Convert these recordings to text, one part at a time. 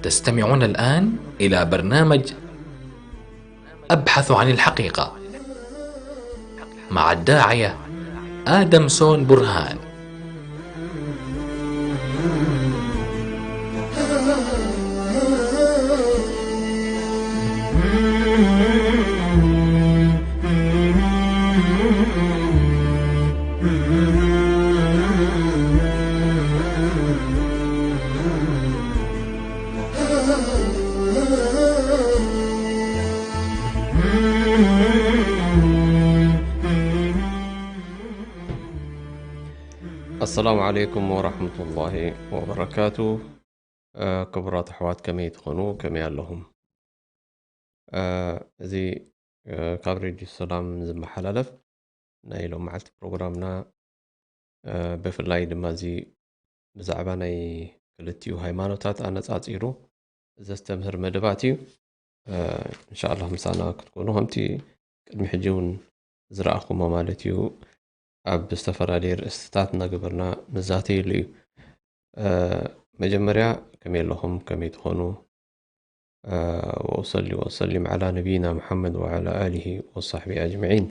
تستمعون الآن إلى برنامج أبحث عن الحقيقة مع الداعية آدم سون برهان. السلام عليكم ورحمة الله وبركاته. ክቡራት ኣሕዋት ከመይ ትኾኑ? ከመይ ኣለኹም? እዚ ካብ ሬድዮ ሰላም ዝመሓላለፍ ናይ ሎም መዓልቲ ፕሮግራምና፣ ብፍላይ ድማ እዚ ብዛዕባ ናይ ክልቲኡ ሃይማኖታት ኣነጻጺሩ ዘስተምህር መደባት እዩ። እንሻኣላህ ምሳና ክትኮኑ፣ ከምቲ ቅድሚ ሕጂ እውን ዝረኣኹሞ ማለት እዩ፣ ኣብ ዝተፈላለየ ርእስትታት እናገበርና ንዛተየሉ እዩ። መጀመርያ ከመይ ኣለኹም? ከመይ ትኾኑ? وأصلي وأسلم على نبينا محمد وعلى آله وصحبه أجمعين.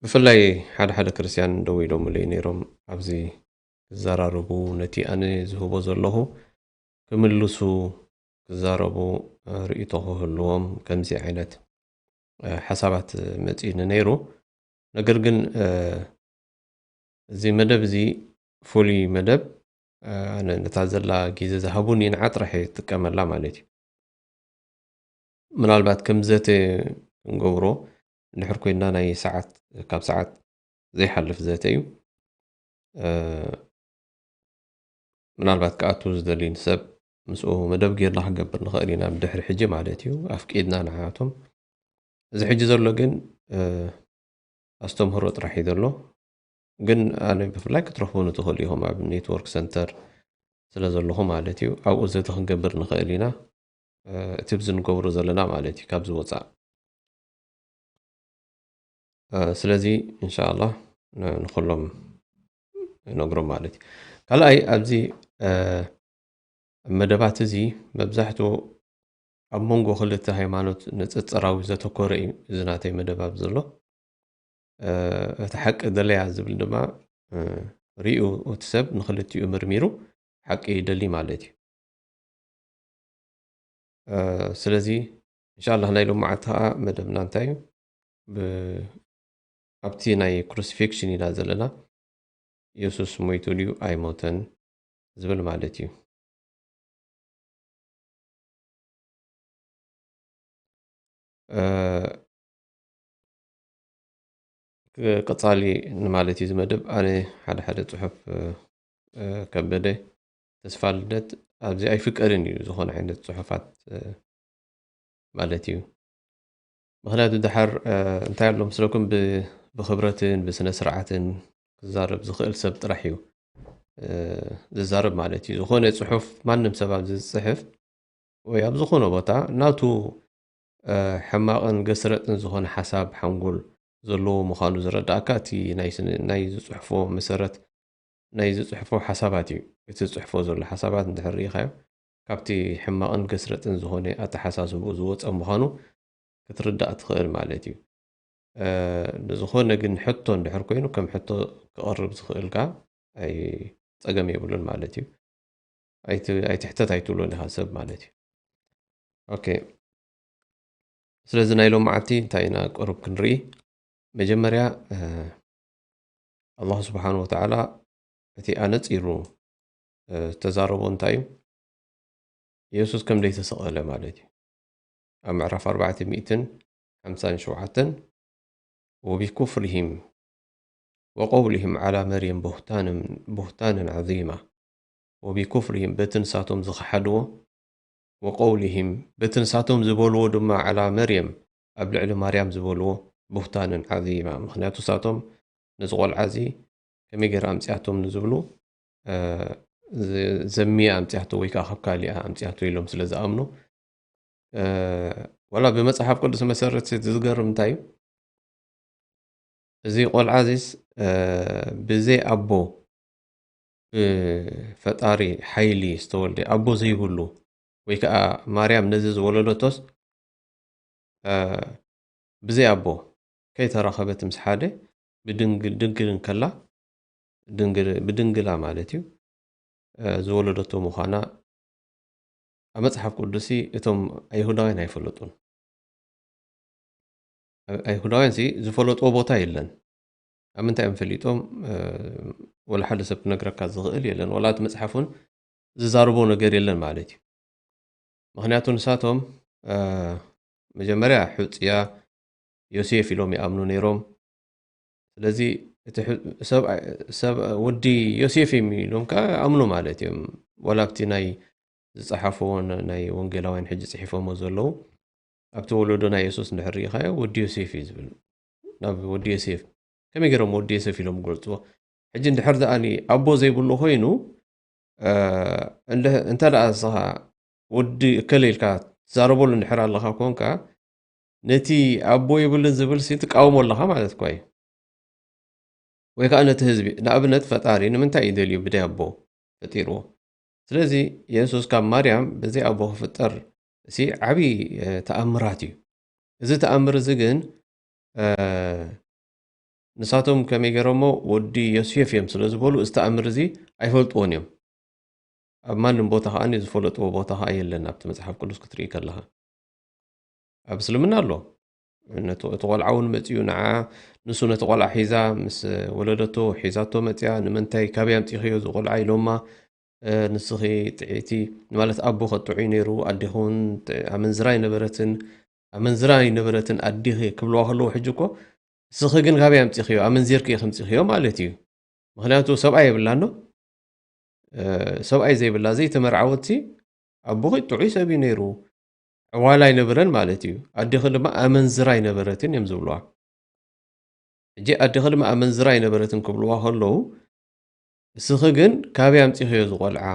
ብፍላይ ሓደ ሓደ ክርስትያን ደው ኢሎምለይ ነይሮም፣ ኣብዚ ክዘራረቡ፣ ነቲ ኣነ ዝህቦ ዘለኹ ክምልሱ ክዛረቡ፣ ርእይቶ ክህልዎም፣ ከምዚ ዓይነት ሓሳባት መጺኡኒ ነይሩ። ነገር ግን እዚ መደብ እዚ ፍሉይ መደብ፣ ኣነ ነታ ዘላ ግዜ ዝሃቡኒ ንዓ ጥራሕ እየ ዝጥቀመላ ማለት እዩ። ምናልባት ከም ዘተ ክንገብሮ እንድሕር ኮይንና ናይ ሰዓት፣ ካብ ሰዓት ዘይሓልፍ ዘተ እዩ። ምናልባት ክኣቱ ዝደሊ ሰብ ምስኡ መደብ ጌርና ክንገብር ንኽእል ኢና፣ ብድሕሪ ሕጂ ማለት እዩ፣ ኣፍቂድና ንዓቶም። እዚ ሕጂ ዘሎ ግን ኣስተምህሮ ጥራሕ እዩ ዘሎ። ግን ኣነ ብፍላይ ክትረኽቡኒ ትኽእሉ ኢኹም፣ ኣብ ኔትወርክ ሰንተር ስለ ዘለኹ ማለት እዩ። ኣብኡ ዘተ ክንገብር ንኽእል ኢና፣ እቲ ብዚ ንገብሮ ዘለና ማለት እዩ፣ ካብዚ ወፃእ። ስለዚ እንሻኣላህ ንኩሎም ነግሮም ማለት እዩ። ካልኣይ፣ ኣብዚ መደባት እዚ መብዛሕትኡ ኣብ መንጎ ክልተ ሃይማኖት ንፅፅራዊ ዘተኮረ እዩ እዚ ናተይ መደብ ኣብዚ ዘሎ። እቲ ሓቂ ደለያ ዝብል ድማ ሪኡ፣ እቲ ሰብ ንክልቲኡ ምርሚሩ ሓቂ ይደሊ ማለት እዩ። ስለዚ እንሻላ ናይ ሎም መዓልቲ ከዓ መደብና እንታይ እዩ? ኣብቲ ናይ ክሩሲፊክሽን ኢና ዘለና፣ የሱስ ሞይቱ ድዩ ኣይሞተን ዝብል ማለት እዩ። ቀፃሊ ንማለት እዩ ዝመደብ። ኣነ ሓደ ሓደ ፅሑፍ ከበደ ተስፋ ልደት ኣብዚ ኣይፍቀድን እዩ ዝኾነ ዓይነት ፅሑፋት ማለት እዩ። ምክንያቱ ድሓር እንታይ ኣሎ ምስለኩም፣ ብክብረትን ብስነ ስርዓትን ክዛረብ ዝኽእል ሰብ ጥራሕ እዩ ዝዛረብ ማለት እዩ። ዝኾነ ፅሑፍ ማንም ሰብ ኣብዚ ዝፅሕፍ ወይ ኣብ ዝኾነ ቦታ ናቱ ሕማቕን ገስረጥን ዝኾነ ሓሳብ ሓንጎል ዘለዎ ምዃኑ ዝረዳእካ እቲ ናይ ዝፅሕፎ መሰረት፣ ናይ ዝፅሕፎ ሓሳባት እዩ። እቲ ዝፅሕፎ ዘሎ ሓሳባት እንድሕር ርኢኻዮ ካብቲ ሕማቕን ገስረጥን ዝኾነ ኣተሓሳስብኡ ዝወፀ ምዃኑ ክትርዳእ ትኽእል ማለት እዩ። ንዝኾነ ግን ሕቶ እንድሕር ኮይኑ ከም ሕቶ ክቐርብ ዝኽእል ከኣ ኣይ-፣ ጸገም የብሉን ማለት እዩ። ኣይት-፣ ኣይትሕተት ኣይትብሎን ኢኻ ሰብ ማለት እዩ። ኦኬ። ስለዚ ናይ ሎም መዓልቲ እንታይ ኢና ቅሩብ ክንርኢ። መጀመርያ፣ እ፣ ኣላህ ስብሓን ወተዓላ እቲ ኣነጺሩ፣ እ፣ ዝተዛረቦ እንታይ እዩ? የሱስ ከም ዘይተሰቐለ ማለት እዩ። ኣብ ምዕራፍ ኣርባዕተ ሚእትን ሓምሳን ሸውዓተን፣ "ወቢኩፍሪሂም ወቀውሊሂም ዓላ መርየም ቡህታንን፣ ቡህታንን ዓዚማ." ወቢኩፍሪሂም፣ በቲ ንሳቶም ዝኸሓድዎ፣ ወቀውሊሂም፣ በቲ ንሳቶም ዝበልዎ ድማ ዓላ መርየም፣ ኣብ ልዕሊ ማርያም ዝበልዎ፣ ቡህታንን ዓዚማ። ምኽንያቱ ንሳቶም ነዚ ቆልዓ እዚ ከመይ ገይራ ኣምጺኣቶም ንዝብሉ፣ እ፣ ዘ-፣ ዘሚያ ኣምጺኣቶ ወይ ከኣ ካብ ካሊኣ ኣምጺኣቶ ኢሎም ስለ ዝኣምኑ፣ እ፣ ዋላ ብመጽሓፍ ቅዱስ መሰረት እቲ ዝገርም እንታይ እዩ? እዚ ቆልዓ እዚስ፣ እ፣ ብዘይ ኣቦ፣ ብፈጣሪ ሓይሊ ዝተወልደ፣ ኣቦ ዘይብሉ፣ ወይ ከዓ ማርያም ነዚ ዝወለደቶስ፣ እ፣ ብዘይ ኣቦ ከይተራኸበት ምስ ሓደ ብድንግል፣ ድንግል እንከላ፣ ድንግል፣ ብድንግላ ማለት እዩ፣ እ፣ ዝወለደቶ ምዃና ኣብ መጽሓፍ ቅዱስ እቶም ኣይሁዳውያን ኣይፈለጡን። ኣይሁዳውያን ሲ ዝፈለጥዎ ቦታ የለን። ኣብ ምንታይ እዮም ፈሊጦም? እ፣ ወላ ሓደ ሰብ ክነግረካ ዝኽእል የለን። ወላ እቲ መጽሓፍ እውን ዝዛረቦ ነገር የለን ማለት እዩ። ምኽንያቱ ንሳቶም፣ እ፣ መጀመርያ ሕጽያ ዮሴፍ ኢሎም ይኣምኑ ነይሮም። ስለዚ እቲ ሕ-፣ ሰብ፣ ሰብ ወዲ ዮሴፍ እዮም ኢሎም ከዓ ይኣምኑ ማለት እዮም። ወላ ኣብቲ ናይ ዝጸሓፍዎ ን-፣ ናይ ወንጌላውያን ሕጂ ጽሒፎሞ ዘለዉ፣ ኣብቲ ወለዶ ናይ የሱስ እንድሕር ርኢኻዮ፣ ወዲ ዮሴፍ እዩ ዝብል። ናብ ወዲ ዮሴፍ፣ ከመይ ገይሮም ወዲ ዮሴፍ ኢሎም ይገልጽዎ? ሕጂ እንድሕር ደኣ ኣቦ ዘይብሉ ኮይኑ፣ እ፣ እንደ-፣ እንተ ደኣ ንስኻ ወዲ እከለ ኢልካ ትዛረበሉ እንድሕር ኣለኻ ኮንካ፣ ነቲ ኣቦ የብሉን ዝብል ሲ ትቃወሞ ኣለኻ ማለት እኳ እዩ። ወይ ከኣ ነቲ ህዝቢ፣ ንኣብነት ፈጣሪ ንምንታይ እዩ ደልዩ ብደይ ኣቦ ፈጢርዎ? ስለዚ የሱስ ካብ ማርያም ብዘይ ኣቦ ክፍጠር ሲ ዓቢ፣ እ፣ ተኣምራት እዩ። እዚ ተኣምር እዚ ግን፣ እ፣ ንሳቶም ከመይ ገይሮሞ ወዲ ዮሴፍ እዮም ስለ ዝበሉ እዚ ተኣምር እዚ ኣይፈልጥዎን እዮም። ኣብ ማንም ቦታ ከኣ ዝፈለጥዎ ቦታ ከኣ የለን ኣብቲ መጽሓፍ ቅዱስ ክትርኢ ከለኻ። ኣብ እስልምና ኣሎ። ነቲ፣ እቲ ቆልዓ እውን መጺኡ ንዓ፣ ንሱ ነቲ ቆልዓ ሒዛ ምስ ወለደቶ፣ ሒዛቶ መጺኣ፣ ንምንታይ ካበይ ኣምጺኽዮ እዚ ቆልዓ ኢሎማ፣ እ፣ ንስኺ ጥዕይቲ፣ ማለት ኣቦ ከጥዑይ ነይሩ፣ ኣዴኺ እውን ጥ-፣ ኣመንዝራ ኣይነበረትን፣ ኣመንዝራ ኣይነበረትን ኣዴኺ ክብልዋ ከለዉ፣ ሕጂ እኮ ንስኺ ግን ካበይ ኣምጺኽዮ? ኣመንዚርኪ ኢኺ ኣምጺኽዮ ማለት እዩ። ምኽንያቱ ሰብኣይ የብላን ዶ? እ፣ ሰብኣይ ዘይብላ ዘይተመርዓወት ሲ ኣቦኺ ጥዑይ ሰብ እዩ ነይሩ፣ ዕዋላ ኣይነበረን ማለት እዩ። ኣዴኺ ድማ ኣመንዝራ ኣይነበረትን እዮም ዝብልዋ። ሕጂ ኣዴኺ ድማ ኣመንዝራ ኣይነበረትን ክብልዋ ከለዉ፣ እስኺ ግን ካበይ ኣምጺኽዮ እዚ ቆልዓ?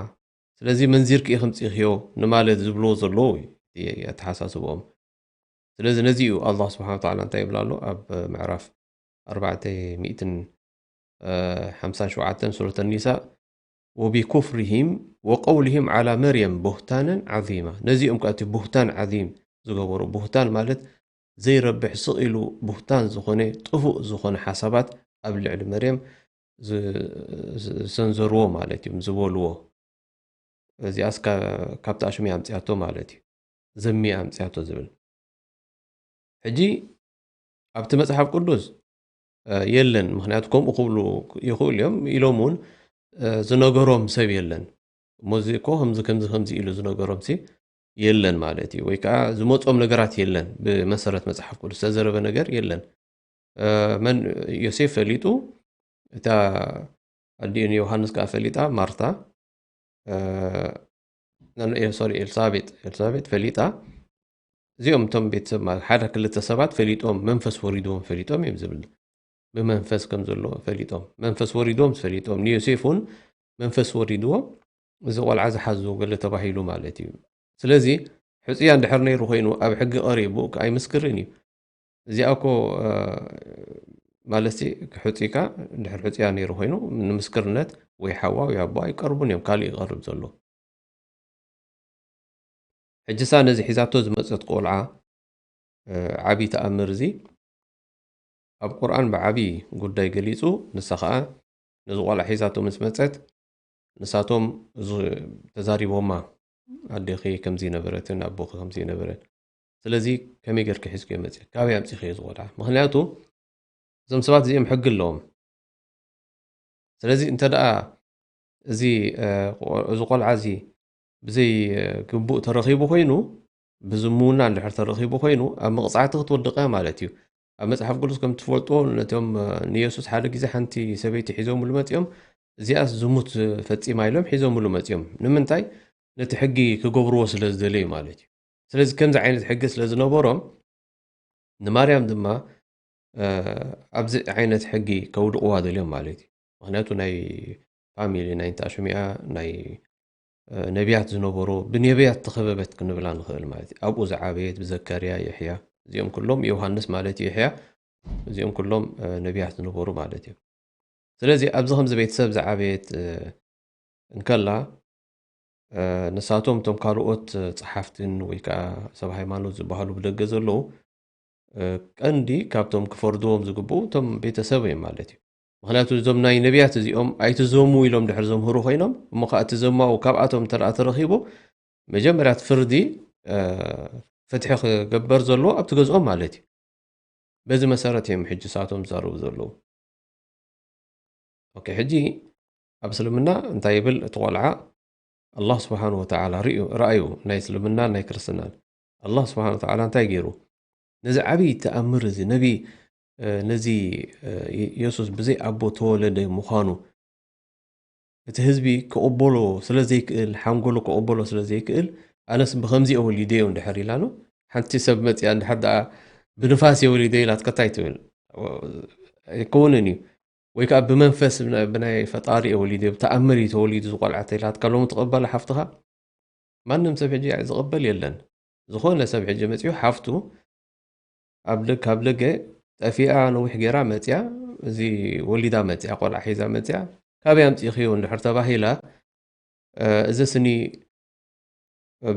ስለዚ መንዚርኪ ኢኺ ኣምጺኽዮ ንማለት ዝብልዎ ዘለዉ እዩ እቲ ኣተሓሳስብኦም። ስለዚ ነዚ እዩ ኣላህ ስብሓነ ወተዓላ እንታይ ይብል ኣሎ? ኣብ ምዕራፍ ኣርባዕተ ሚእትን ሓምሳን ሸውዓተን ሱረት ኒሳ፣ "ወቢኩፍሪሂም ወቀውሊሂም ዓላ መርየም ቡህታነን ዓዚማ።" ነዚኦም ከኣ እቲ ቡህታን ዓዚም ዝገበሩ፣ ቡህታን ማለት ዘይረብሕ ስቕ ኢሉ ቡህታን ዝኾነ ጥፉእ ዝኾነ ሓሳባት ኣብ ልዕሊ መርየም ዝ-፣ ዝ-፣ ዝሰንዘርዎ ማለት እዮም፣ ዝበልዎ። እዚኣስ ካ-፣ ካብቲ ኣሽሚ ኣምጽያቶ ማለት እዩ። ዘሚ ኣምጽያቶ ዝብል። ሕጂ ኣብቲ መጽሓፍ ቅዱስ፣ እ፣ የለን። ምኽንያቱ ከምኡ ክብሉ ይኽእሉ እዮም። ኢሎም እውን፣ እ፣ ዝነገሮም ሰብ የለን። እሞ እዚ እኮ ከምዚ፣ ከምዚ፣ ከምዚ ኢሉ ዝነገሮም ሲ የለን ማለት እዩ። ወይ ከዓ ዝመጾም ነገራት የለን። ብመሰረት መጽሓፍ ቅዱስ ዝተዘረበ ነገር የለን። እ፣ መን ዮሴፍ ፈሊጡ፣ እታ ኣዲኡ ንዮሃንስ ከኣ ፈሊጣ፣ ማርታ፣ እ፣ ኖ፣ ኖ፣ ሶሪ፣ ኤልሳቤጥ፣ ኤልሳቤጥ ፈሊጣ። እዚኦም እቶም ቤተሰብ ማለት ሓደ ክልተ ሰባት ፈሊጦም፣ መንፈስ ወሪድዎም ፈሊጦም እዮም ዝብል። ብመንፈስ ከም ዘሎ ፈሊጦም፣ መንፈስ ወሪድዎም ፈሊጦም። ንዮሴፍ እውን መንፈስ ወሪድዎ፣ እዚ ቆልዓ ዝሓዙ ገለ ተባሂሉ ማለት እዩ። ስለዚ ሕጽያ እንድሕር ነይሩ ኮይኑ ኣብ ሕጊ ቀሪቡ ኣይምስክርን እዩ። እዚኣ እኮ፣ እ፣ ማለትሲ ሕጺካ እንድሕር ሕጽያ ነይሩ ኮይኑ ንምስክርነት ወይ ሓዋ ወይ ኣቦ ኣይቀርቡን እዮም፣ ካልእ ይቐርብ ዘሎ። ሕጂ ሳ ነዚ ሒዛቶ ዝመጸት ቆልዓ፣ እ፣ ዓቢ ተኣምር እዚ ኣብ ቁርኣን ብዓቢ ጉዳይ ገሊጹ፣ ንሳ ኸኣ ነዚ ቆልዓ ሒዛቶ ምስ መጸት ንሳቶም ዝ-፣ ተዛሪቦማ፣ ኣዴኺ ከምዚ ነበረትን ኣቦኺ ከምዚ ነበረን። ስለዚ ከመይ ጌርኪ ሒዝክዮ መጺኺ? ካበይ ኣምጺኽዮ እዚ ቆልዓ? ምኽንያቱ እዞም ሰባት እዚኦም ሕጊ ኣለዎም። ስለዚ እንተ ደኣ እዚ፣ እ፣ ቆ-፣ እዚ ቆልዓ እዚ ብዘይ፣ እ፣ ግቡእ ተረኺቡ ኮይኑ፣ ብዝምውና እንድሕር ተረኺቡ ኮይኑ፣ ኣብ መቕጻዕቲ ክትወድቕ እያ ማለት እዩ። ኣብ መጽሓፍ ቅዱስ ከም ትፈልጥዎ፣ ነቶም፣ እ፣ ንየሱስ ሓደ ግዜ ሓንቲ ሰበይቲ ሒዞምሉ መጺኦም፣ እዚኣስ ዝሙት ፈጺማ ኢሎም ሒዞምሉ መጺኦም። ንምንታይ? ነቲ ሕጊ ክገብርዎ ስለ ዝደለዩ ማለት እዩ። ስለዚ ከምዚ ዓይነት ሕጊ ስለ ዝነበሮም፣ ንማርያም ድማ፣ እ፣ ኣብዚ ዓይነት ሕጊ ከውድቕዋ ደልዮም ማለት እዩ። ምኽንያቱ ናይ ፋሚሊ፣ ናይ እንተ ኣሽሚኣ፣ ናይ፣ እ፣ ነቢያት ዝነበሩ፣ ብነቢያት ተኸበበት ክንብላ ንኽእል ማለት እዩ። ኣብኡ ዝዓበየት ብዘካርያ፣ የሕያ፣ እዚኦም ኩሎም ዮሃንስ ማለት እዩ፣ የሕያ እዚኦም ኩሎም ነቢያት ዝነበሩ ማለት እዩ። ስለዚ ኣብዚ ከምዚ ቤተሰብ ዝዓበየት እንከላ፣ ንሳቶም እቶም ካልኦት ጸሓፍትን ወይ ከዓ ሰብ ሃይማኖት ዝበሃሉ ብደገ ዘለዉ፣ ቀንዲ ካብቶም ክፈርድዎም ዝግብኡ እቶም ቤተሰብ እዮም ማለት እዩ። ምኽንያቱ እዞም ናይ ነቢያት እዚኦም ኣይትዘሙ ኢሎም ድሕር ዘምህሩ ኮይኖም፣ እሞ ከዓ እቲ ዘማኡ ካብኣቶም እንተ ደኣ ተረኺቡ፣ መጀመርያ እቲ ፍርዲ ፍትሒ ክገበር ዘለዎ ኣብቲ ገዝኦም ማለት እዩ። በዚ መሰረት እዮም ሕጂ ሳቶም ዝዛረቡ ዘለዉ። ኦኬ፣ ሕጂ ኣብ እስልምና እንታይ ይብል እቲ ቆልዓ? ኣላህ ስብሓን ወተዓላ ርእዩ፣ ረኣዩ፣ ናይ እስልምናን ናይ ክርስትናን። ኣላህ ስብሓን ወተዓላ እንታይ ገይሩ? ነዚ ዓብዪ ተኣምር እዚ፣ ነቢ ነዚ የሱስ ብዘይ ኣቦ ተወለደ ምዃኑ እቲ ህዝቢ ክቕበሎ ስለ ዘይክእል፣ ሓንጎሉ ክቕበሎ ስለ ዘይክእል፣ ኣነስ ብኸምዚ እየ ወሊደዮ እንድሕር ኢላ ነው። ሓንቲ ሰብ መፅያ እንድሕር ደኣ ብንፋስ እየ ወሊደዮ ኢላትካ እንታይ ትብል? ኣይከውንን እዩ። ወይ ከዓ ብመንፈስ ብና-፣ ብናይ ፈጣሪ እየ ወሊደዮ፣ ብተኣምር እዩ ተወሊዱ ዝቆልዓ ተኢላትካ ሎሚ ትቕበላ ሓፍትኻ? ማንም ሰብ ሕጂ ዝቕበል የለን። ዝኾነ ሰብ ሕጂ መፂኡ ሓፍቱ ኣብ ደግ-፣ ካብ ደገ ጠፊኣ ነዊሕ ገይራ መፅያ፣ እዚ ወሊዳ መፅያ፣ ቆልዓ ሒዛ መፅያ፣ ካበይ ኣምፂእኽዮ እንድሕር ተባሂላ፣ እ፣ እዚ ስኒ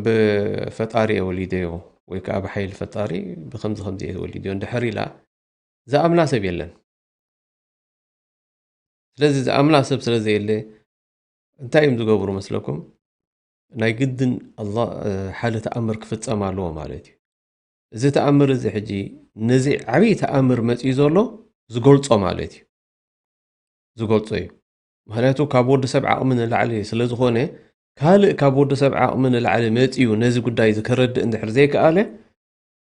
ብፈጣሪ እየ ወሊደዮ ወይ ከዓ ብሓይሊ ፈጣሪ ብኸምዚ ከምዚ እየ ወሊደዮ እንድሕር ኢላ ዝኣምና ሰብ የለን። ስለዚ ዝኣምና ሰብ ስለ ዘየለ እንታይ እዮም ዝገብሩ መስለኩም? ናይ ግድን ኣላ-፣ እ፣ ሓደ ተኣምር ክፍጸም ኣለዎ ማለት እዩ። እዚ ተኣምር እዚ ሕጂ ነዚ ዓብዪ ተኣምር መፂኡ ዘሎ ዝገልጾ ማለት እዩ። ዝገልጾ እዩ። ምኽንያቱ ካብ ወዲ ሰብ ዓቕሚ ንላዕሊ ስለ ዝኾነ፣ ካልእ ካብ ወዲ ሰብ ዓቕሚ ንላዕሊ መፂኡ ነዚ ጉዳይ እዚ ከረድእ እንድሕር ዘይከኣለ፣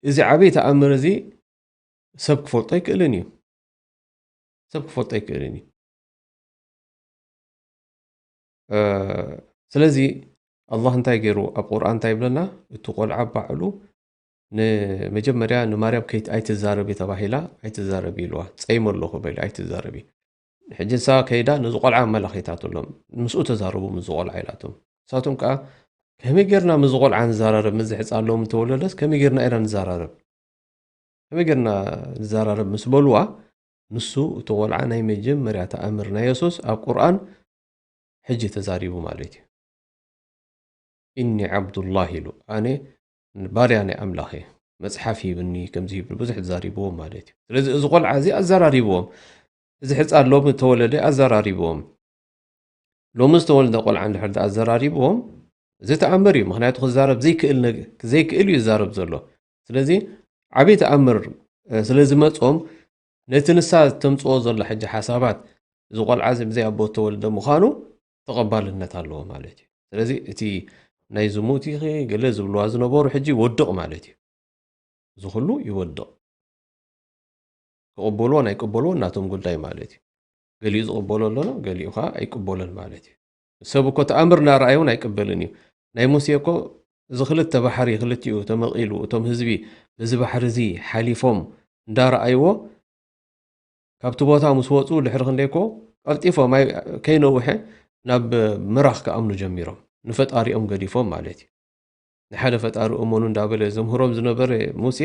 እዚ ዓብዪ ተኣምር እዚ ሰብ ክፈልጦ ኣይክእልን እዩ። ሰብ ክፈልጦ ኣይክእልን እዩ። እ፣ ስለዚ ኣላህ እንታይ ገይሩ ኣብ ቁርኣን እንታይ ይብለና? እቲ ቆልዓ ባዕሉ ንመጀመርያ ንማርያም ከይት-፣ ኣይትዛረቢ ተባሂላ፣ ኣይትዛረቢ ኢልዋ። ጸይመ ኣለኹ በሉ፣ ኣይትዛረቢ። ሕጂ ንሳ ከይዳ ነዚ ቆልዓ ኣመላኺታትሎም። ምስኡ ተዛረቡ ምስዚ ቆልዓ ኢላቶም። ንሳቶም ከኣ ከመይ ጌርና ምስዚ ቆልዓ ንዘራረብ? ምስዚ ሕፃን ሎሚ ተወለደስ ከመይ ጌርና ኢና ንዘራረብ? ከመይ ጌርና ንዘራረብ ምስ በልዋ፣ ንሱ እቲ ቆልዓ ናይ መጀመርያ ተኣምር ናይ የሱስ ኣብ ቁርኣን ሕጂ ተዛሪቡ ማለት እዩ። "ኢኒ ዓብዱላህ" ኢሉ፣ "ኣነ ባርያ ናይ ኣምላኽ እየ፣ መጽሓፍ ሂብኒ" ከምዚ ይብል ብዙሕ ተዛሪብዎም ማለት እዩ። ስለዚ እዚ ቆልዓ እዚ ኣዘራሪብዎም፣ እዚ ሕፃን ሎሚ ተወለደ ኣዘራሪብዎም። ሎሚ ዝተወልደ ቆልዓ እንድሕር ደኣ ኣዘራሪብዎም፣ እዚ ተኣምር እዩ። ምኽንያቱ ክዛረብ ዘይክእል ነግ-፣ ዘይክእል እዩ ዝዛረብ ዘሎ። ስለዚ ዓብዪ ተኣምር፣ እ፣ ስለ ዝመጾም፣ ነቲ ንሳ ተምጽኦ ዘላ ሕጂ ሓሳባት፣ እዚ ቆልዓ እዚ ብዘይ ኣቦ እተወልደ ምዃኑ ተቐባልነት ኣለዎ ማለት እዩ። ስለዚ እቲ ናይ ዝሙት ኢኺ ገለ ዝብልዋ ዝነበሩ ሕጂ ይወድቕ ማለት እዩ። እዚ ኩሉ ይወድቕ። ክቕበልዎን ኣይቅበልዎን ናቶም ጉዳይ ማለት እዩ። ገሊኡ ዝቕበሎ ኣሎ፣ ገሊኡ ኸዓ ኣይቅበሎን ማለት እዩ። ሰብ እኮ ተኣምር እናረኣየ እውን ኣይቅበልን እዩ። ናይ ሙሴ እኮ እዚ ክልተ ባሕሪ ክልቲኡ ተመቒሉ፣ እቶም ህዝቢ በዚ ባሕሪ እዚ ሓሊፎም እንዳረኣይዎ፣ ካብቲ ቦታ ምስ ወፁ ድሕሪ ክንደይ እኮ ቀልጢፎም ኣይ-፣ ከይነውሐ ናብ ምራኽ ክኣምኑ ጀሚሮም። ንፈጣሪኦም ገዲፎም ማለት እዩ። ንሓደ ፈጣሪ እመኑ እንዳበለ ዘምህሮም ዝነበረ ሙሴ፣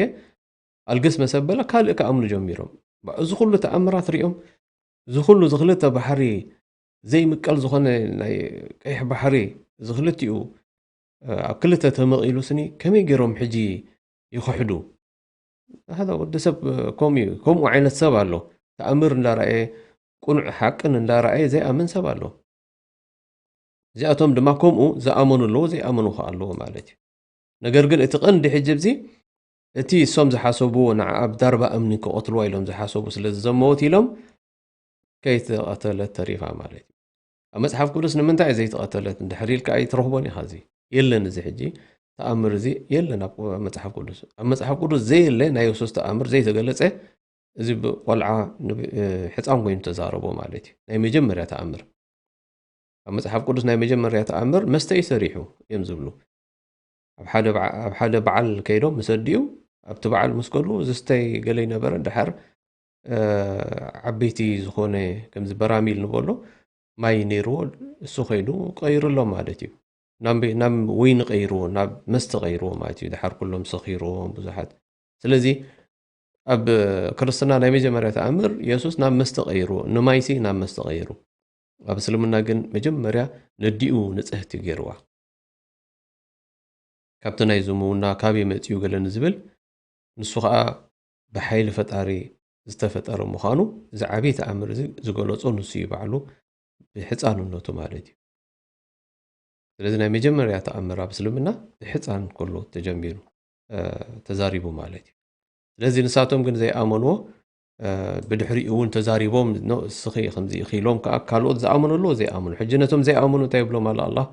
ኣልግስ መሰበለ ካልእ ክኣምኑ ጀሚሮም። ባ-፣ እዚ ኩሉ ተኣምራት ሪኦም፣ እዚ ኩሉ፣ እዚ ክልተ ባሕሪ ዘይምቀል ዝኾነ ናይ ቀይሕ ባሕሪ፣ እዚ ክልቲኡ፣ እ፣ ኣብ ክልተ ተመቒሉ ስኒ ከመይ ገይሮም ሕጂ ይኽሕዱ? ሃዛ ወዲ ሰብ፣ እ፣ ከምኡ እዩ። ከምኡ ዓይነት ሰብ ኣሎ። ተኣምር እንዳረኣየ፣ ቅኑዕ ሓቅን እንዳረኣየ ዘይኣምን ሰብ ኣሎ። እዚኣቶም ድማ ከምኡ ዝኣመኑ ኣለዎ፣ ዘይኣመኑ ኸዓ ኣለዎ ማለት እዩ። ነገር ግን እቲ ቀንዲ ሕጂ ኣብዚ፣ እቲ እሶም ዝሓሰብዎ ንዓ ኣብ ዳርባ እምኒ ክቐትልዋ ኢሎም ዝሓሰቡ ስለ ዝዘመወት ኢሎም፣ ከይተቐተለት ተሪፋ ማለት እዩ። ኣብ መጽሓፍ ቅዱስ ንምንታይ እየ ዘይተቐተለት እንድሕር ኢልካ ኣይትረኽቦን ኢኻ። እዚ የለን፣ እዚ ሕጂ ተኣምር እዚ የለን ኣብ መጽሓፍ ቅዱስ። ኣብ መጽሓፍ ቅዱስ ዘየለ ናይ የሱስ ተኣምር ዘይተገለጸ፣ እዚ ብቆልዓ ንብ-፣ እ፣ ሕፃን ኮይኑ ተዛረቦ ማለት እዩ። ናይ መጀመርያ ተኣምር። ኣብ መጽሓፍ ቅዱስ ናይ መጀመርያ ተኣምር መስተ እዩ ሰሪሑ እዮም ዝብሉ። ኣብ ሓደ በዓ-፣ ኣብ ሓደ በዓል ከይዶም ምስ ኣዲኡ፣ ኣብቲ በዓል ምስ ከዱ ዝስተይ ገለ ይነበረ፣ ደሓር፣ እ፣ ዓበይቲ ዝኾነ ከምዚ በራሚል ንበሎ ማይ ነይርዎ፣ እሱ ከይዱ ቀይሩሎም ማለት እዩ። ናብ፣ ናብ ወይኒ ቀይርዎ፣ ናብ መስተ ቀይርዎ ማለት እዩ። ደሓር ኩሎም ሰኺርዎም ብዙሓት። ስለዚ ኣብ ክርስትና ናይ መጀመርያ ተኣምር የሱስ ናብ መስተ ቀይርዎ፣ ንማይሲ ናብ መስተ ቀይሩ። ኣብ እስልምና ግን መጀመርያ ነዲኡ ንጽህቲ ገይርዋ። ካብቲ ናይ ዝምውና ካበይ መጺኡ ገለ ንዝብል፣ ንሱ ኸኣ ብሓይሊ ፈጣሪ ዝተፈጠረ ምዃኑ፣ እዚ ዓብዪ ተኣምር እዚ ዝገለጾ ንሱ እዩ ባዕሉ፣ ብሕፃንነቱ ማለት እዩ። ስለዚ ናይ መጀመርያ ተኣምር ኣብ እስልምና ብሕፃን ከሎ ተጀሚሩ፣ እ፣ ተዛሪቡ ማለት እዩ። ስለዚ ንሳቶም ግን ዘይኣመንዎ፣ እ፣ ብድሕሪኡ እውን ተዛሪቦም፣ "ኖ፣ እስኺ ከምዚ ኢኺ" ኢሎም ከዓ ካልኦት ዝኣመኑ ኣለዎ ዘይኣመኑ። ሕጂ ነቶም ዘይኣመኑ እንታይ ይብሎም ኣሎ ኣላህ?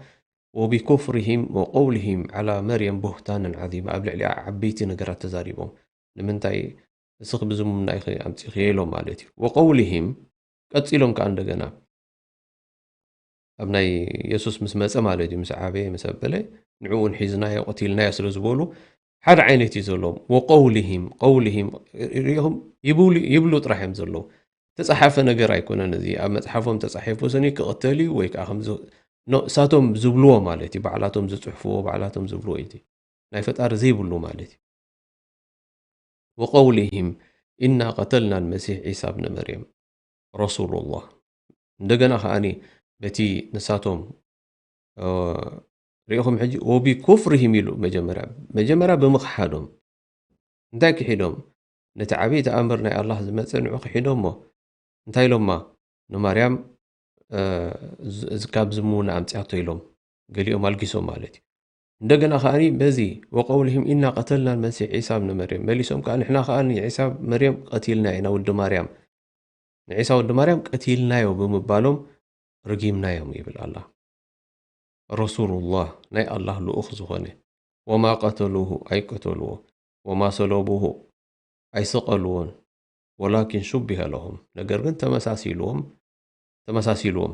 "ወቢኩፍሪሂም ወቀውሊሂም ዓላ መርየም ቡህታንን ዓዚማ"፣ ኣብ ልዕሊኣ ዓበይቲ ነገራት ተዛሪቦም። ንምንታይ እስኺ ብዝምውና ኢኺ ኣምፂኺ ኢሎም ማለት እዩ። ወቀውሊሂም፣ ቀፂሎም ከዓ እንደገና ኣብ ናይ የሱስ ምስ መጸ ማለት እዩ፣ ምስ ዓበየ፣ ምስ ኣበለ፣ ንዕኡ እውን ሒዝናዮ፣ ቀቲልናዮ ስለ ዝበሉ፣ ሓደ ዓይነት እዩ ዘለዎም። ወቀውሊሂም፣ ቀውሊሂም፣ ሪኢኹም፣ ይብሉ፣ ይብሉ ጥራሕ እዮም ዘለዉ። ተጻሓፈ ነገር ኣይኮነን እዚ። ኣብ መጽሓፎም ተጻሒፉ ስኒ ክቕተል እዩ ወይ ከዓ ከምዚ፣ ኖ፣ እሳቶም ዝብልዎ ማለት እዩ። ባዕላቶም ዝጽሕፍዎ፣ ባዕላቶም ዝብልዎ እዩ እቲ። ናይ ፈጣሪ ዘይብሉ ማለት እዩ። ወቀውሊሂም ኢና ቀተልና ልመሲሕ ዒሳ ብነ መርየም ረሱሉላህ። እንደገና ከዓኒ በቲ ንሳቶም፣ እ፣ ሪኢኹም ሕጂ፣ ወቢኩፍሪሂም ኢሉ መጀመርያ፣ መጀመርያ ብምኽሓዶም። እንታይ ክሒዶም? ነቲ ዓብዪ ተኣምር ናይ ኣላህ ዝመጸ ንዑ ክሒዶሞ። እንታይ ኢሎማ? ንማርያም፣ እ፣ ዝ-፣ እዚ ካብ ዝምውና ኣምጽኣቶ ኢሎም። ገሊኦም ኣልጊሶም ማለት እዩ። እንደገና ከዓኒ በዚ ወቀውሊሂም ኢና ቀተልና ልመሲሕ ዒሳ ብነ መርየም፣ መሊሶም ከዓ ንሕና ከዓ ንዒሳ መርየም ቀቲልና ኢና፣ ወዲ ማርያም፣ ንዒሳ ወዲ ማርያም ቀቲልናዮ ብምባሎም ርጊምናዮም ይብል ኣላህ። ረሱሉላህ፣ ናይ ኣላህ ልኡኽ ዝኾነ፣ ወማ ቀተሉሁ፣ ኣይቀተልዎ፣ ወማ ሰለቡሁ፣ ኣይሰቐልዎን፣ ወላኪን ሹቢሀ ለሁም፣ ነገር ግን ተመሳሲልዎም፣ ተመሳሲልዎም።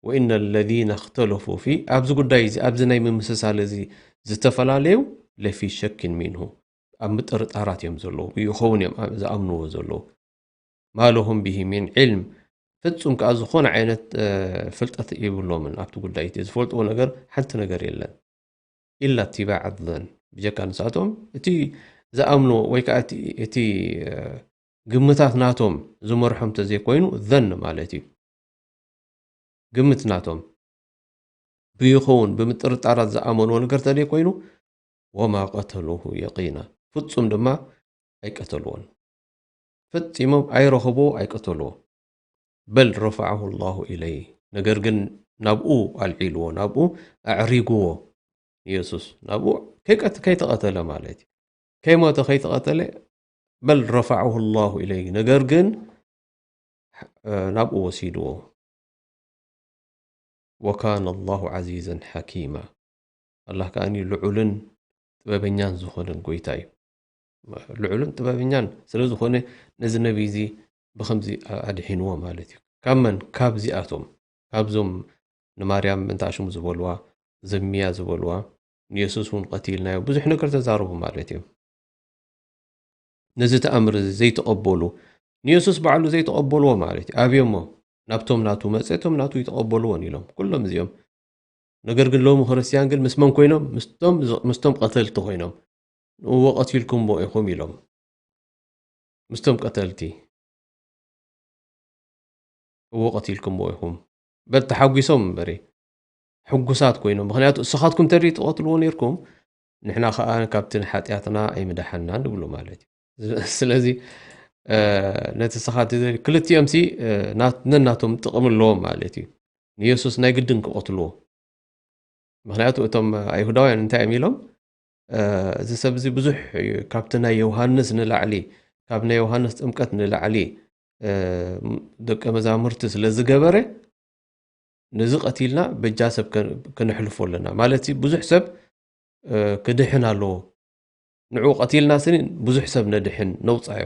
ወኢነ ለዚነ እኽተለፉ ፊ፣ ኣብዚ ጉዳይ እዚ፣ ኣብዚ ናይ ምምስሳል እዚ ዝተፈላለዩ፣ ለፊ ሸኪን ሚንሁ፣ ኣብ ምጥርጣራት እዮም ዘለዉ፣ ይኸውን እዮም ዝኣምንዎ ዘለዉ። ማ ለሁም ቢሂ ሚን ዒልም፣ ፍጹም ከኣ ዝኾነ ዓይነት፣ እ፣ ፍልጠት የብሎምን ኣብቲ ጉዳይ እቲ። ዝፈልጥዎ ነገር ሓንቲ ነገር የለን። ኢላ እትባዕ ዘን፣ ብጀካ ንሳቶም እቲ ዝኣምንዎ ወይ ከኣ እቲ፣ እቲ፣ እ፣ ግምታት ናቶም ዝመርሖም ተዘይኮይኑ፣ ዘን ማለት እዩ። ግምት ናቶም ብይኸውን ብምጥርጣራት ዝኣመንዎ ነገር ተዘይኮይኑ፣ ወማ ቀተሉሁ የቂና፣ ፍጹም ድማ ኣይቀተልዎን። ፈጺሞም ኣይረኸብዎ፣ ኣይቀተልዎ። በል ረፈዐሁ ላሁ ኢለይህ፣ ነገር ግን ናብኡ ኣልዒልዎ፣ ናብኡ ኣዕሪግዎ። ንየሱስ ናብኡ ከይቀት-፣ ከይተቐተለ ማለት እዩ። ከይሞተ ከይተቐተለ፣ በል ረፈዐሁ ላሁ ኢለይህ፣ ነገር ግን፣ እ፣ ናብኡ ወሲድዎ። ወካነ ላሁ ዓዚዘን ሓኪማ፣ ኣላህ ከኣኒ ልዑልን ጥበበኛን ዝኾነን ጎይታ እዩ። ልዑልን ጥበበኛን ስለ ዝኾነ ነዚ ነቢይ እዚ ብኸምዚ ኣድሒንዎ ማለት እዩ። ካብ መን? ካብዚኣቶም፣ ካብዞም ንማርያም እንተ ሽሙ ዝበልዋ፣ ዘምያ ዝበልዋ፣ ንየሱስ እውን ቀቲልናዮ፣ ብዙሕ ነገር ተዛረቡ ማለት እዮም። ነዚ ተኣምር እዚ ዘይተቐበሉ፣ ንየሱስ ባዕሉ ዘይተቐበልዎ ማለት እዩ። ኣብዮሞ፣ ናብቶም ናቱ መጸ፣ እቶም ናቱ ይተቐበልዎን ኢሎም፣ ኩሎም እዚኦም። ነገር ግን ሎሚ ክርስትያን ግን ምስ መን ኮይኖም? ምስቶም፣ ምስቶም ቀተልቲ ኮይኖም። "እዎ ቀቲልኩምዎ ኢኹም" ኢሎም። ምስቶም ቀተልቲ፣ "እዎ ቀቲልኩምዎ ኢኹም" በል ተሓጒሶም እምበሪ፣ ሕጉሳት ኮይኖም። ምኽንያቱ እስኻትኩም ተድዩ ትቐትልዎ ነይርኩም፣ ንሕና ኸኣ ካብቲ ንሓጢኣትና ኣይምደሓንናን ንብሉ ማለት እዩ። ስለዚ፣ እ፣ ነቲ እስኻ ትደልዩ፣ ክልቲኦም ሲ፣ እ፣ ናት-፣ ነናቶም ጥቕሚ ኣለዎም ማለት እዩ። ንየሱስ ናይ ግድን ክቐትልዎ። ምኽንያቱ እቶም ኣይሁዳውያን እንታይ እዮም ኢሎም? እ፣ እዚ ሰብ እዚ ብዙሕ እዩ፣ ካብቲ ናይ ዮሃንስ ንላዕሊ፣ ካብ ናይ ዮሃንስ ጥምቀት ንላዕሊ፣ እ፣ ደቀ መዛሙርቲ ስለ ዝገበረ፣ ነዚ ቀቲልና በጃ ሰብ ከ-፣ ከነሕልፎ ኣለና። ማለት ብዙሕ ሰብ፣ እ፣ ክድሕን ኣለዎ። ንዑ ቀቲልና ስኒ ብዙሕ ሰብ ነድሕን፣ ነውጻዮ።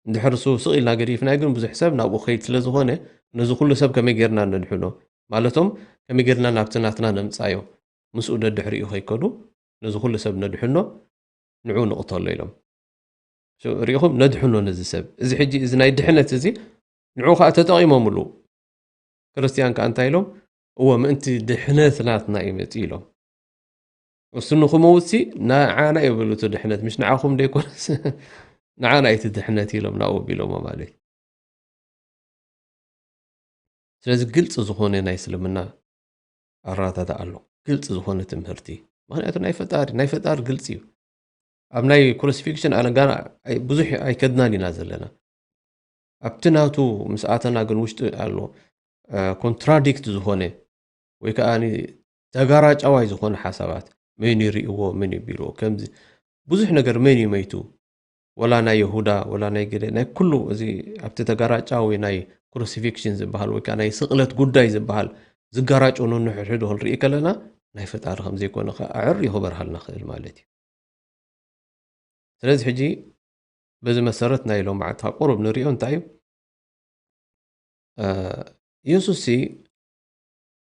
እንድሕር እሱ ስቕ ኢልና ገዲፍናዮ ግን ብዙሕ ሰብ ናብኡ ክኸይድ ስለ ዝኾነ፣ ነዚ ኩሉ ሰብ ከመይ ጌርና ነድሕኖ? ማለቶም ከመይ ጌርና ናብቲ ናትና ነምጻዮ? ምስኡ ደድሕሪኡ ከይከዱ ነዚ ኩሉ ሰብ ነድሕኖ፣ ንዑ ንቕተሎ ኢሎም። ሶ፣ ርኢኹም? ነድሕኖ ነዚ ሰብ። እዚ ሕጂ፣ እዚ ናይ ድሕነት እዚ ንዑ ኸኣ ተጠቒሞምሉ። ክርስትያን ከኣ እንታይ ኢሎም? "እወ፣ ምእንቲ ድሕነት ናትና እዩ መጺኡ" ኢሎም። እሱ ንኽመውትሲ ንዓና እዩ በሉ፣ እቲ ድሕነት፣ ምሽ ንዓኹም ደይኮነስ። ንዓና እቲ ድሕነት ኢሎም ናብኡ ኣቢሎሞ ማለት እዩ። ስለዚ ግልፂ ዝኾነ ናይ እስልምና ኣረዳድኣ ኣሎ። ግልፂ ዝኾነ ትምህርቲ። ምኽንያቱ ናይ ፈጣሪ፣ ናይ ፈጣሪ ግልፂ እዩ። ኣብ ናይ ክሩሲፊክሽን ኣነ ጋና ኣይ-፣ ብዙሕ ኣይከድናን ኢና ዘለና። ኣብቲ ናቱ ምስ ኣተና ግን ውሽጢ ኣሎ፣ እ፣ ኮንትራዲክት ዝኾነ ወይ ከዓ ተጋራጫዋይ ዝኾነ ሓሳባት፣ መን ይርእይዎ፣ መን ይብልዎ፣ ከምዚ ብዙሕ ነገር፣ መን እዩ መይቱ፣ ወላ ናይ ይሁዳ፣ ወላ ናይ ገለ፣ ናይ ኩሉ እዚ ኣብቲ ተጋራጫዊ ናይ ክሩሲፊክሽን ዝበሃል ወይ ከዓ ናይ ስቕለት ጉዳይ ዝበሃል ዝጋራጮ ነንሕድሕዱ ክንርኢ ከለና፣ ናይ ፈጣሪ ከም ዘይኮነ ከዓ ኣዕርዩ ክበርሃልና ክእል ማለት እዩ። ስለዚ ሕጂ በዚ መሰረት ናይ ሎማዓንቲ ካብ ቁሩብ ንሪኦ እንታይ እዩ? እ፣ ኢየሱስ ሲ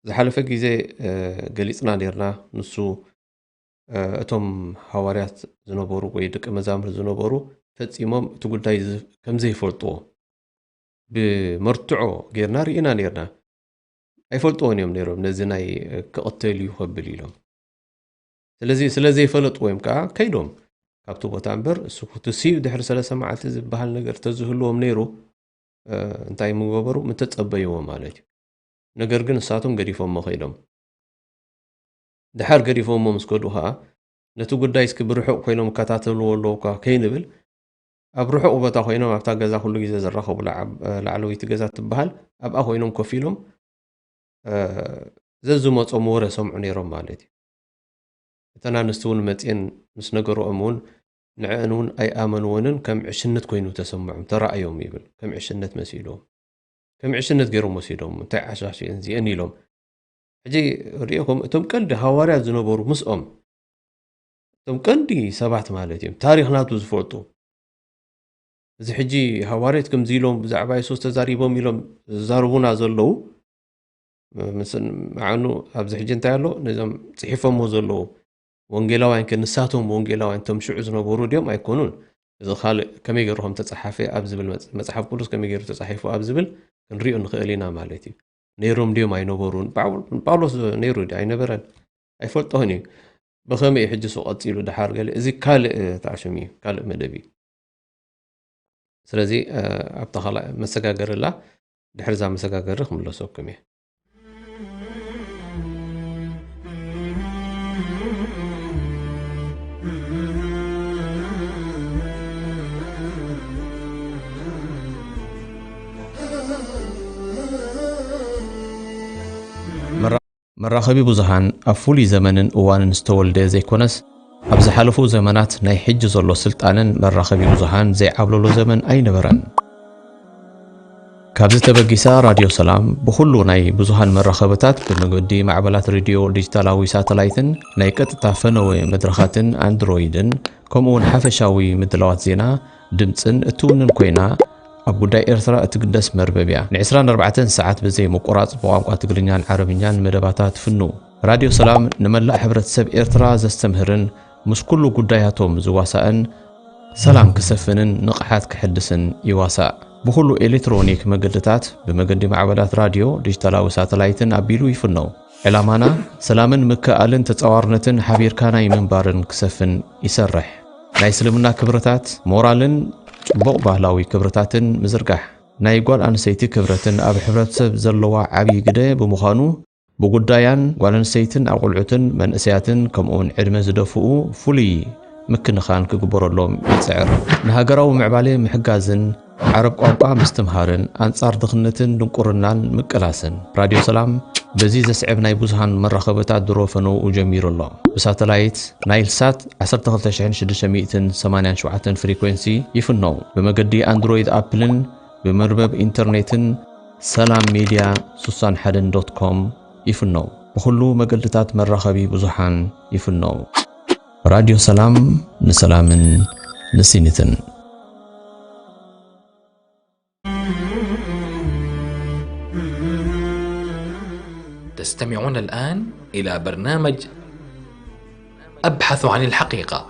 ዝሓለፈ ግዜ፣ እ፣ ገሊጽና ኔርና። ንሱ፣ እ፣ እቶም ሃዋርያት ዝነበሩ ወይ ደቀ መዛሙርት ዝነበሩ ፈጺሞም እቲ ጉዳይ ዝ-፣ ከም ዘይፈልጥዎ ብመርትዖ ጌርና ርኢና ኔርና። ኣይፈልጥዎን እዮም ነይሮም ነዚ ናይ፣ እ፣ ክቕተል እዩ ከብል ኢሎም። ስለዚ ስለ ዘይፈለጥዎ እዮም ከዓ ከይዶም ካብቲ ቦታ እምበር፣ እሱ ክትስዩ ድሕሪ ሰለስተ መዓልቲ ዝበሃል ነገር ተዝህልዎም ነይሩ፣ እ፣ እንታይ ምገበሩ? ምተጸበይዎ ማለት እዩ። ነገር ግን ንሳቶም ገዲፎሞ ከይዶም። ድሓር ገዲፎሞ ምስ ከዱ ከዓ ነቲ ጉዳይ እስኪ ብርሑቕ ኮይኖም ይከታተልዎ ኣለዉ እኳ ከይንብል፣ ኣብ ርሑቕ ቦታ ኮይኖም ኣብታ ገዛ ኩሉ ግዜ ዝራኸቡላ ዓብ-፣ ላዕለወይቲ ገዛ ትበሃል፣ ኣብኣ ኮይኖም ኮፍ ኢሎም፣ እ፣ ዘዝመጾም ወረ ሰምዑ ነይሮም ማለት እዩ። እተን ኣንስቲ እውን መጺኤን ምስ ነገርኦም እውን ንዕአን እውን ኣይኣመንወንን፣ ከም ዕሽነት ኮይኑ ተሰምዖም፣ ተራእዮም ይብል። ከም ዕሽነት መሲልዎም። ከም ዕሽነት ገይሮም ወሲዶም፣ እንታይ ዓሻሽ እየን እዚአን ኢሎም። ሕጂ ርኢኹም፣ እቶም ቀንዲ ሃዋርያት ዝነበሩ ምስኦም፣ እቶም ቀንዲ ሰባት ማለት እዮም፣ ታሪኽ ናቱ ዝፈልጡ። እዚ ሕጂ ሃዋርያት ከምዚ ኢሎም ብዛዕባ የሱስ ተዛሪቦም ኢሎም ዝዛረቡና ዘለዉ፣ ምስ-፣ መዓኑ ኣብዚ ሕጂ እንታይ ኣሎ? ነዞም ጽሒፎሞ ዘለዉ ወንጌላውያን ከ ንሳቶም ወንጌላውያን እቶም ሽዑ ዝነበሩ ድዮም ኣይኮኑን? እዚ ካልእ ከመይ ገይሩ ከም ተጻሓፈ ኣብ ዝብል መጽ-፣ መጽሓፍ ቅዱስ ከመይ ገይሩ ተጻሒፉ ኣብ ዝብል ክንሪኦ ንኽእል ኢና ማለት እዩ። ነይሮም ድዮም ኣይነበሩን? ጳው-፣ ጳውሎስ ነይሩ ድዩ ኣይነበረን? ኣይፈልጦን እዩ። ብኸመይ እዩ ሕጂ እሱ ቀጺሉ ድሓር ገለ? እዚ ካልእ፣ እ፣ ታዕሽም እዩ፣ ካልእ መደብ እዩ። ስለዚ፣ እ፣ ኣብታ ካልእ መሰጋገሪ ኣላ፣ ድሕሪ እዛ መሰጋገሪ ክምለሰኩም እየ። መራ-፣ መራኸቢ ብዙሃን ኣብ ፍሉይ ዘመንን እዋንን ዝተወልደ ዘይኮነስ፣ ኣብ ዝሓለፉ ዘመናት ናይ ሕጂ ዘሎ ስልጣነን መራኸቢ ብዙሃን ዘይዓብለሎ ዘመን ኣይነበረን። ካብዚ ተበጊሳ ራድዮ ሰላም ብኹሉ ናይ ብዙሃን መራኸብታት ብመገዲ ማዕበላት ሬድዮ ዲጂታላዊ ሳተላይትን ናይ ቀጥታ ፈነወ መድረኻትን ኣንድሮይድን ከምኡውን ሓፈሻዊ ምድላዋት ዜና፣ ድምጽን እትውንን ኮይና ኣብ ጉዳይ ኤርትራ እትግደስ መርበብ እያ። ን ዕስራን ኣርባዕተን ሰዓት ብዘይ ምቁራጽ ብቋንቋ ትግርኛን ዓረብኛን መደባታ ትፍኑ። ራድዮ ሰላም ንመላእ ሕብረተሰብ ኤርትራ ዘስተምህርን ምስ ኩሉ ጉዳያቶም ዝዋሳእን ሰላም ክሰፍንን ንቕሓት ክሕድስን ይዋሳእ። ብኹሉ ኤሌክትሮኒክ መገድታት ብመገዲ ማዕበላት ራድዮ፣ ዲጂታላዊ ሳተላይትን ኣቢሉ ይፍነው። ዕላማና ሰላምን ምክእኣልን ተጻዋርነትን ሓቢርካ ናይ ምንባርን ክሰፍን ይሰርሕ። ናይ እስልምና ክብርታት፣ ሞራልን ጽቡቕ ባህላዊ ክብርታትን ምዝርጋሕ። ናይ ጓል ኣንስተይቲ ክብረትን ኣብ ሕብረተሰብ ዘለዋ ዓብዪ ግደ ብምዃኑ፣ ብጉዳያን ጓል ኣንስተይትን ኣቑልዑትን መንእሰያትን ከምኡውን ዕድመ ዝደፍኡ ፍሉይ ምክንኻን ክግበረሎም ይጽዕር። ንሃገራዊ ምዕባለ ምሕጋዝን ዓረብ ቋንቋ ምስትምሃርን ኣንጻር ድኽነትን ድንቁርናን ምቅላስን። ራድዮ ሰላም በዚ ዘስዕብ ናይ ብዙሃን መራኸብታት ድሮ ፈነውኡ ጀሚሩ ኣሎ። ብሳተላይት ናይል ሳት ዓሰርተ ክልተ ሽሕን ሽዱሽተ ሚእትን ሰማንያን ሸውዓተን ፍሪኩዌንሲ ይፍነው። ብመገዲ ኣንድሮይድ ኣፕልን ብመርበብ ኢንተርኔትን ሰላም ሚድያ ስሳን ሓደን ዶት ኮም ይፍነው። ብኹሉ መገድታት መራኸቢ ብዙሓን ይፍነው። ራድዮ ሰላም ንሰላምን ንስኒትን። تستمعون الآن إلى برنامج أبحث عن الحقيقة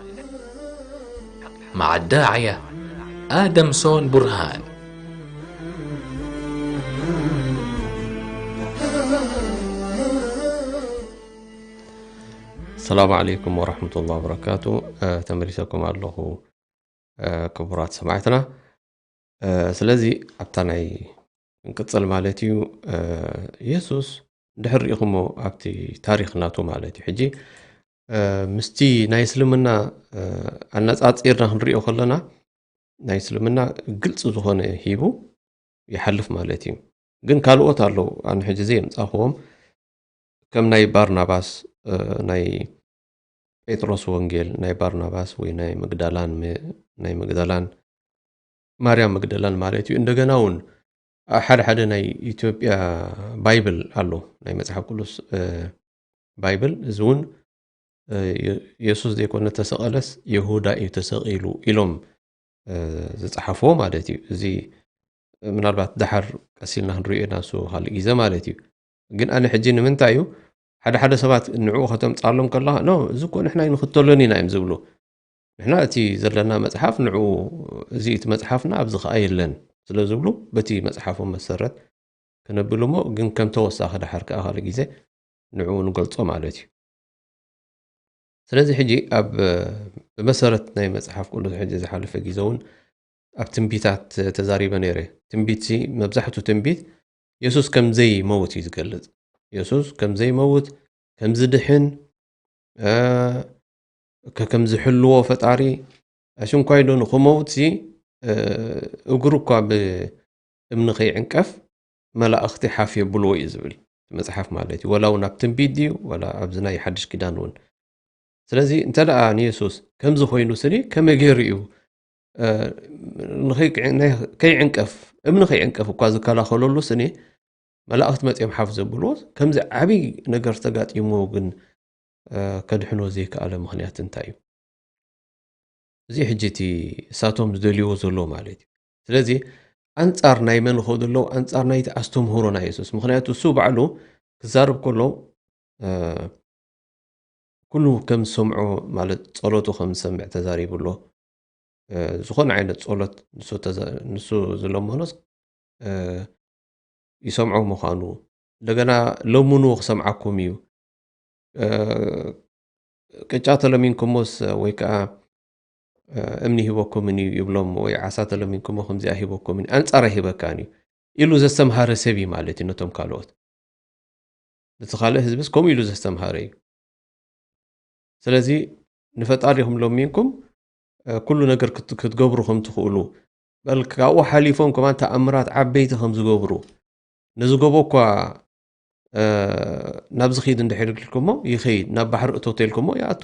مع الداعية آدم سون برهان. السلام عليكم ورحمة الله وبركاته. آه، ተመሊሰኩም ኣለኹ። ክቡራት ሰማዕትና። ስለዚ ኣብታ ናይ ክንቅጽል ማለት እዩ። የሱስ እንድሕር ርኢኹሞ ኣብቲ ታሪኽ ናቱ ማለት እዩ። ሕጂ ምስቲ ናይ እስልምና ኣነጻጺርና ክንሪኦ ከለና ናይ እስልምና ግልጺ ዝኾነ ሂቡ ይሓልፍ ማለት እዩ። ግን ካልኦት ኣለዉ፣ ኣነ ሕጂ ዘየምጻኹዎም፣ ከም ናይ ባርናባስ፣ ናይ ጴጥሮስ ወንጌል፣ ናይ ባርናባስ ወይ ናይ መግዳላን፣ ናይ መግዳላን፣ ማርያም መግደላን ማለት እዩ። እንደገና እውን ሓደ ሓደ ናይ ኢትዮጵያ ባይብል ኣሎ፣ ናይ መጽሓፍ ቅዱስ ባይብል። እዚ እውን የሱስ ዘይኮነ ተሰቐለስ፣ የሁዳ እዩ ተሰቒሉ ኢሎም ዝጸሓፍዎ ማለት እዩ። እዚ ምናልባት ደሓር ቀሲልና ክንሪኦ ኢና፣ እሱ ካልእ ግዜ ማለት እዩ። ግን ኣነ ሕጂ ንምንታይ እዩ ሓደ ሓደ ሰባት ንዕኡ ከተምጻሎም ከለኻ፣ ኖ፣ እዚ እኮ ንሕና ኣይንኽተሎን ኢና እዮም ዝብሉ። ንሕና እቲ ዘለና መጽሓፍ ንዕኡ፣ እዚ እቲ መጽሓፍና ኣብዚ ኸኣ የለን ስለ ዝብሉ፣ በቲ መጽሓፎም መሰረት ክነብል እሞ፣ ግን ከም ተወሳኺ ደሓር ከኣ ካልእ ግዜ ንዕኡ ንገልጾ ማለት እዩ። ስለዚ ሕጂ ኣብ፣ ብመሰረት ናይ መጽሓፍ ቅዱስ ሕጂ ዝሓለፈ ግዜ እውን ኣብ ትንቢታት ተዛሪበ ነይረ። ትንቢትሲ፣ መብዛሕቱ ትንቢት የሱስ ከም ዘይመውት እዩ ዝገልጽ። የሱስ ከም ዘይመውት፣ ከም ዝድሕን፣ ከም ዝሕልዎ ፈጣሪ፣ ኣሽንኳይ ዶ ንኽመውትሲ እግሩ እኳ ብእምኒ ከይዕንቀፍ መላእኽቲ ሓፍ የብልዎ እዩ ዝብል መጽሓፍ ማለት እዩ። ወላ እውን ኣብ ትንቢት ድዩ፣ ወላ ኣብዚ ናይ ሓድሽ ኪዳን እውን። ስለዚ እንተ ደኣ ንየሱስ ከምዚ ኮይኑ ስኒ ከመይ ገይሩ እዩ፣ እ፣ ንኸይ-፣ ናይ-፣ ከይዕንቀፍ፣ እምኒ ከይዕንቀፍ እኳ ዝከላኸለሉ ስኒ መላእኽቲ መጺኦም ሓፍ ዘብልዎ፣ ከምዚ ዓብዪ ነገር ተጋጢምዎ ግን፣ እ፣ ከድሕኖ ዘይከኣለ ምኽንያት እንታይ እዩ? እዚ ሕጂ እቲ እሳቶም ዝደልይዎ ዘለዉ ማለት እዩ። ስለዚ ኣንጻር ናይ መን ይኸዱ ኣለዉ? ኣንጻር ናይቲ ኣስተምህሮ ናይ የሱስ። ምኽንያቱ እሱ ባዕሉ ክዛረብ ከሎ፣ እ፣ ኩሉ ከም ዝሰምዖ ማለት ጸሎቱ ከም ዝሰምዕ ተዛሪቡ ኣሎ። እ፣ ዝኾነ ዓይነት ጸሎት ንሱ ተዘ-፣ ንሱ ዝለመኖስ፣ እ፣ ይሰምዖ ምዃኑ፣ እንደገና ለምንዎ ክሰምዓኩም እዩ። እ፣ ቅጫ ተለሚንኩሞስ ወይ ከኣ፣ እ፣ እምኒ ሂበኩምን እዩ ይብሎም፣ ወይ ዓሳ ተለሚንኩሞ ከምዚኣ ሂበኩምን፣ ኣንጻር ኣይሂበካን እዩ ኢሉ ዘስተምሃረ ሰብ እዩ ማለት እዩ ነቶም ካልኦት። ነቲ ካልእ ህዝብስ ከምኡ ኢሉ ዘስተምሃረ እዩ። ስለዚ ንፈጣሪኹም ለሚንኩም፣ እ፣ ኩሉ ነገር ክት-፣ ክትገብሩ ከም ትኽእሉ፣ በል ካብኡ ሓሊፎም ከማን ተኣምራት ዓበይቲ ከም ዝገብሩ፣ ነዚ ጎቦ እኳ፣ እ፣ ናብዚ ኺድ እንድሕር ኢልኩሞ ይኸይድ፣ ናብ ባሕሪ እቶ ተልኩሞ ይኣቱ።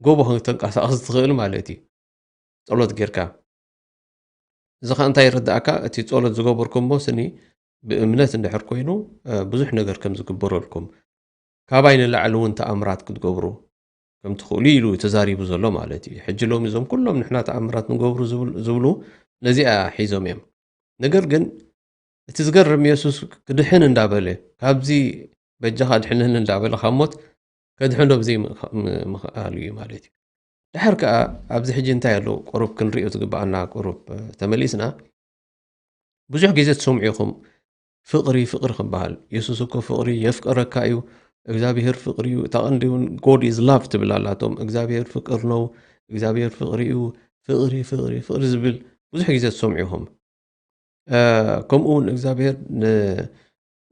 ጎቦ ከተንቀሳቕስ ትኽእል ማለት እዩ። ጸሎት ጌርካ። እዚ ኸኣ እንታይ ይርድኣካ? እቲ ጸሎት ዝገበርኩሞ ስኒ ብእምነት እንድሕር ኮይኑ፣ እ፣ ብዙሕ ነገር ከም ዝግበረልኩም፣ ካባይ ንላዕሊ እውን ተኣምራት ክትገብሩ ከም ትኽእሉ ኢሉ ተዛሪቡ ዘሎ ማለት እዩ። ሕጂ ሎሚ እዞም ኩሎም ንሕና ተኣምራት ንገብሩ ዝብል-፣ ዝብሉ ነዚኣ ሒዞም እዮም። ነገር ግን እቲ ዝገርም የሱስ ክድሕን እንዳበለ፣ ካብዚ በጃኻ ድሕነኒ እንዳበለ ካብ ሞት ከድሕኖ ብዘይ ም-፣ ም-፣ ምኽኣሉ እዩ ማለት እዩ። ድሓር ከኣ ኣብዚ ሕጂ እንታይ ኣሎ? ቁሩብ ክንሪኦ ዝግብኣና ቁሩብ፣ እ፣ ተመሊስና። ብዙሕ ግዜ ትሰምዑ ኢኹም፣ ፍቕሪ፣ ፍቕሪ ክበሃል። የሱስ እኮ ፍቕሪ የፍቅረካ እዩ፣ እግዚኣብሄር ፍቕሪ እዩ፣ እታ ቀንዲ እውን God is love ትብል ኣላቶም። እግዚኣብሄር ፍቅር ነው፣ እግዚኣብሄር ፍቕሪ እዩ፣ ፍቕሪ፣ ፍቕሪ፣ ፍቕሪ ዝብል ብዙሕ ግዜ ትሰምዑ ኢኹም። እ፣ ከምኡ እውን እግዚኣብሄር ን-፣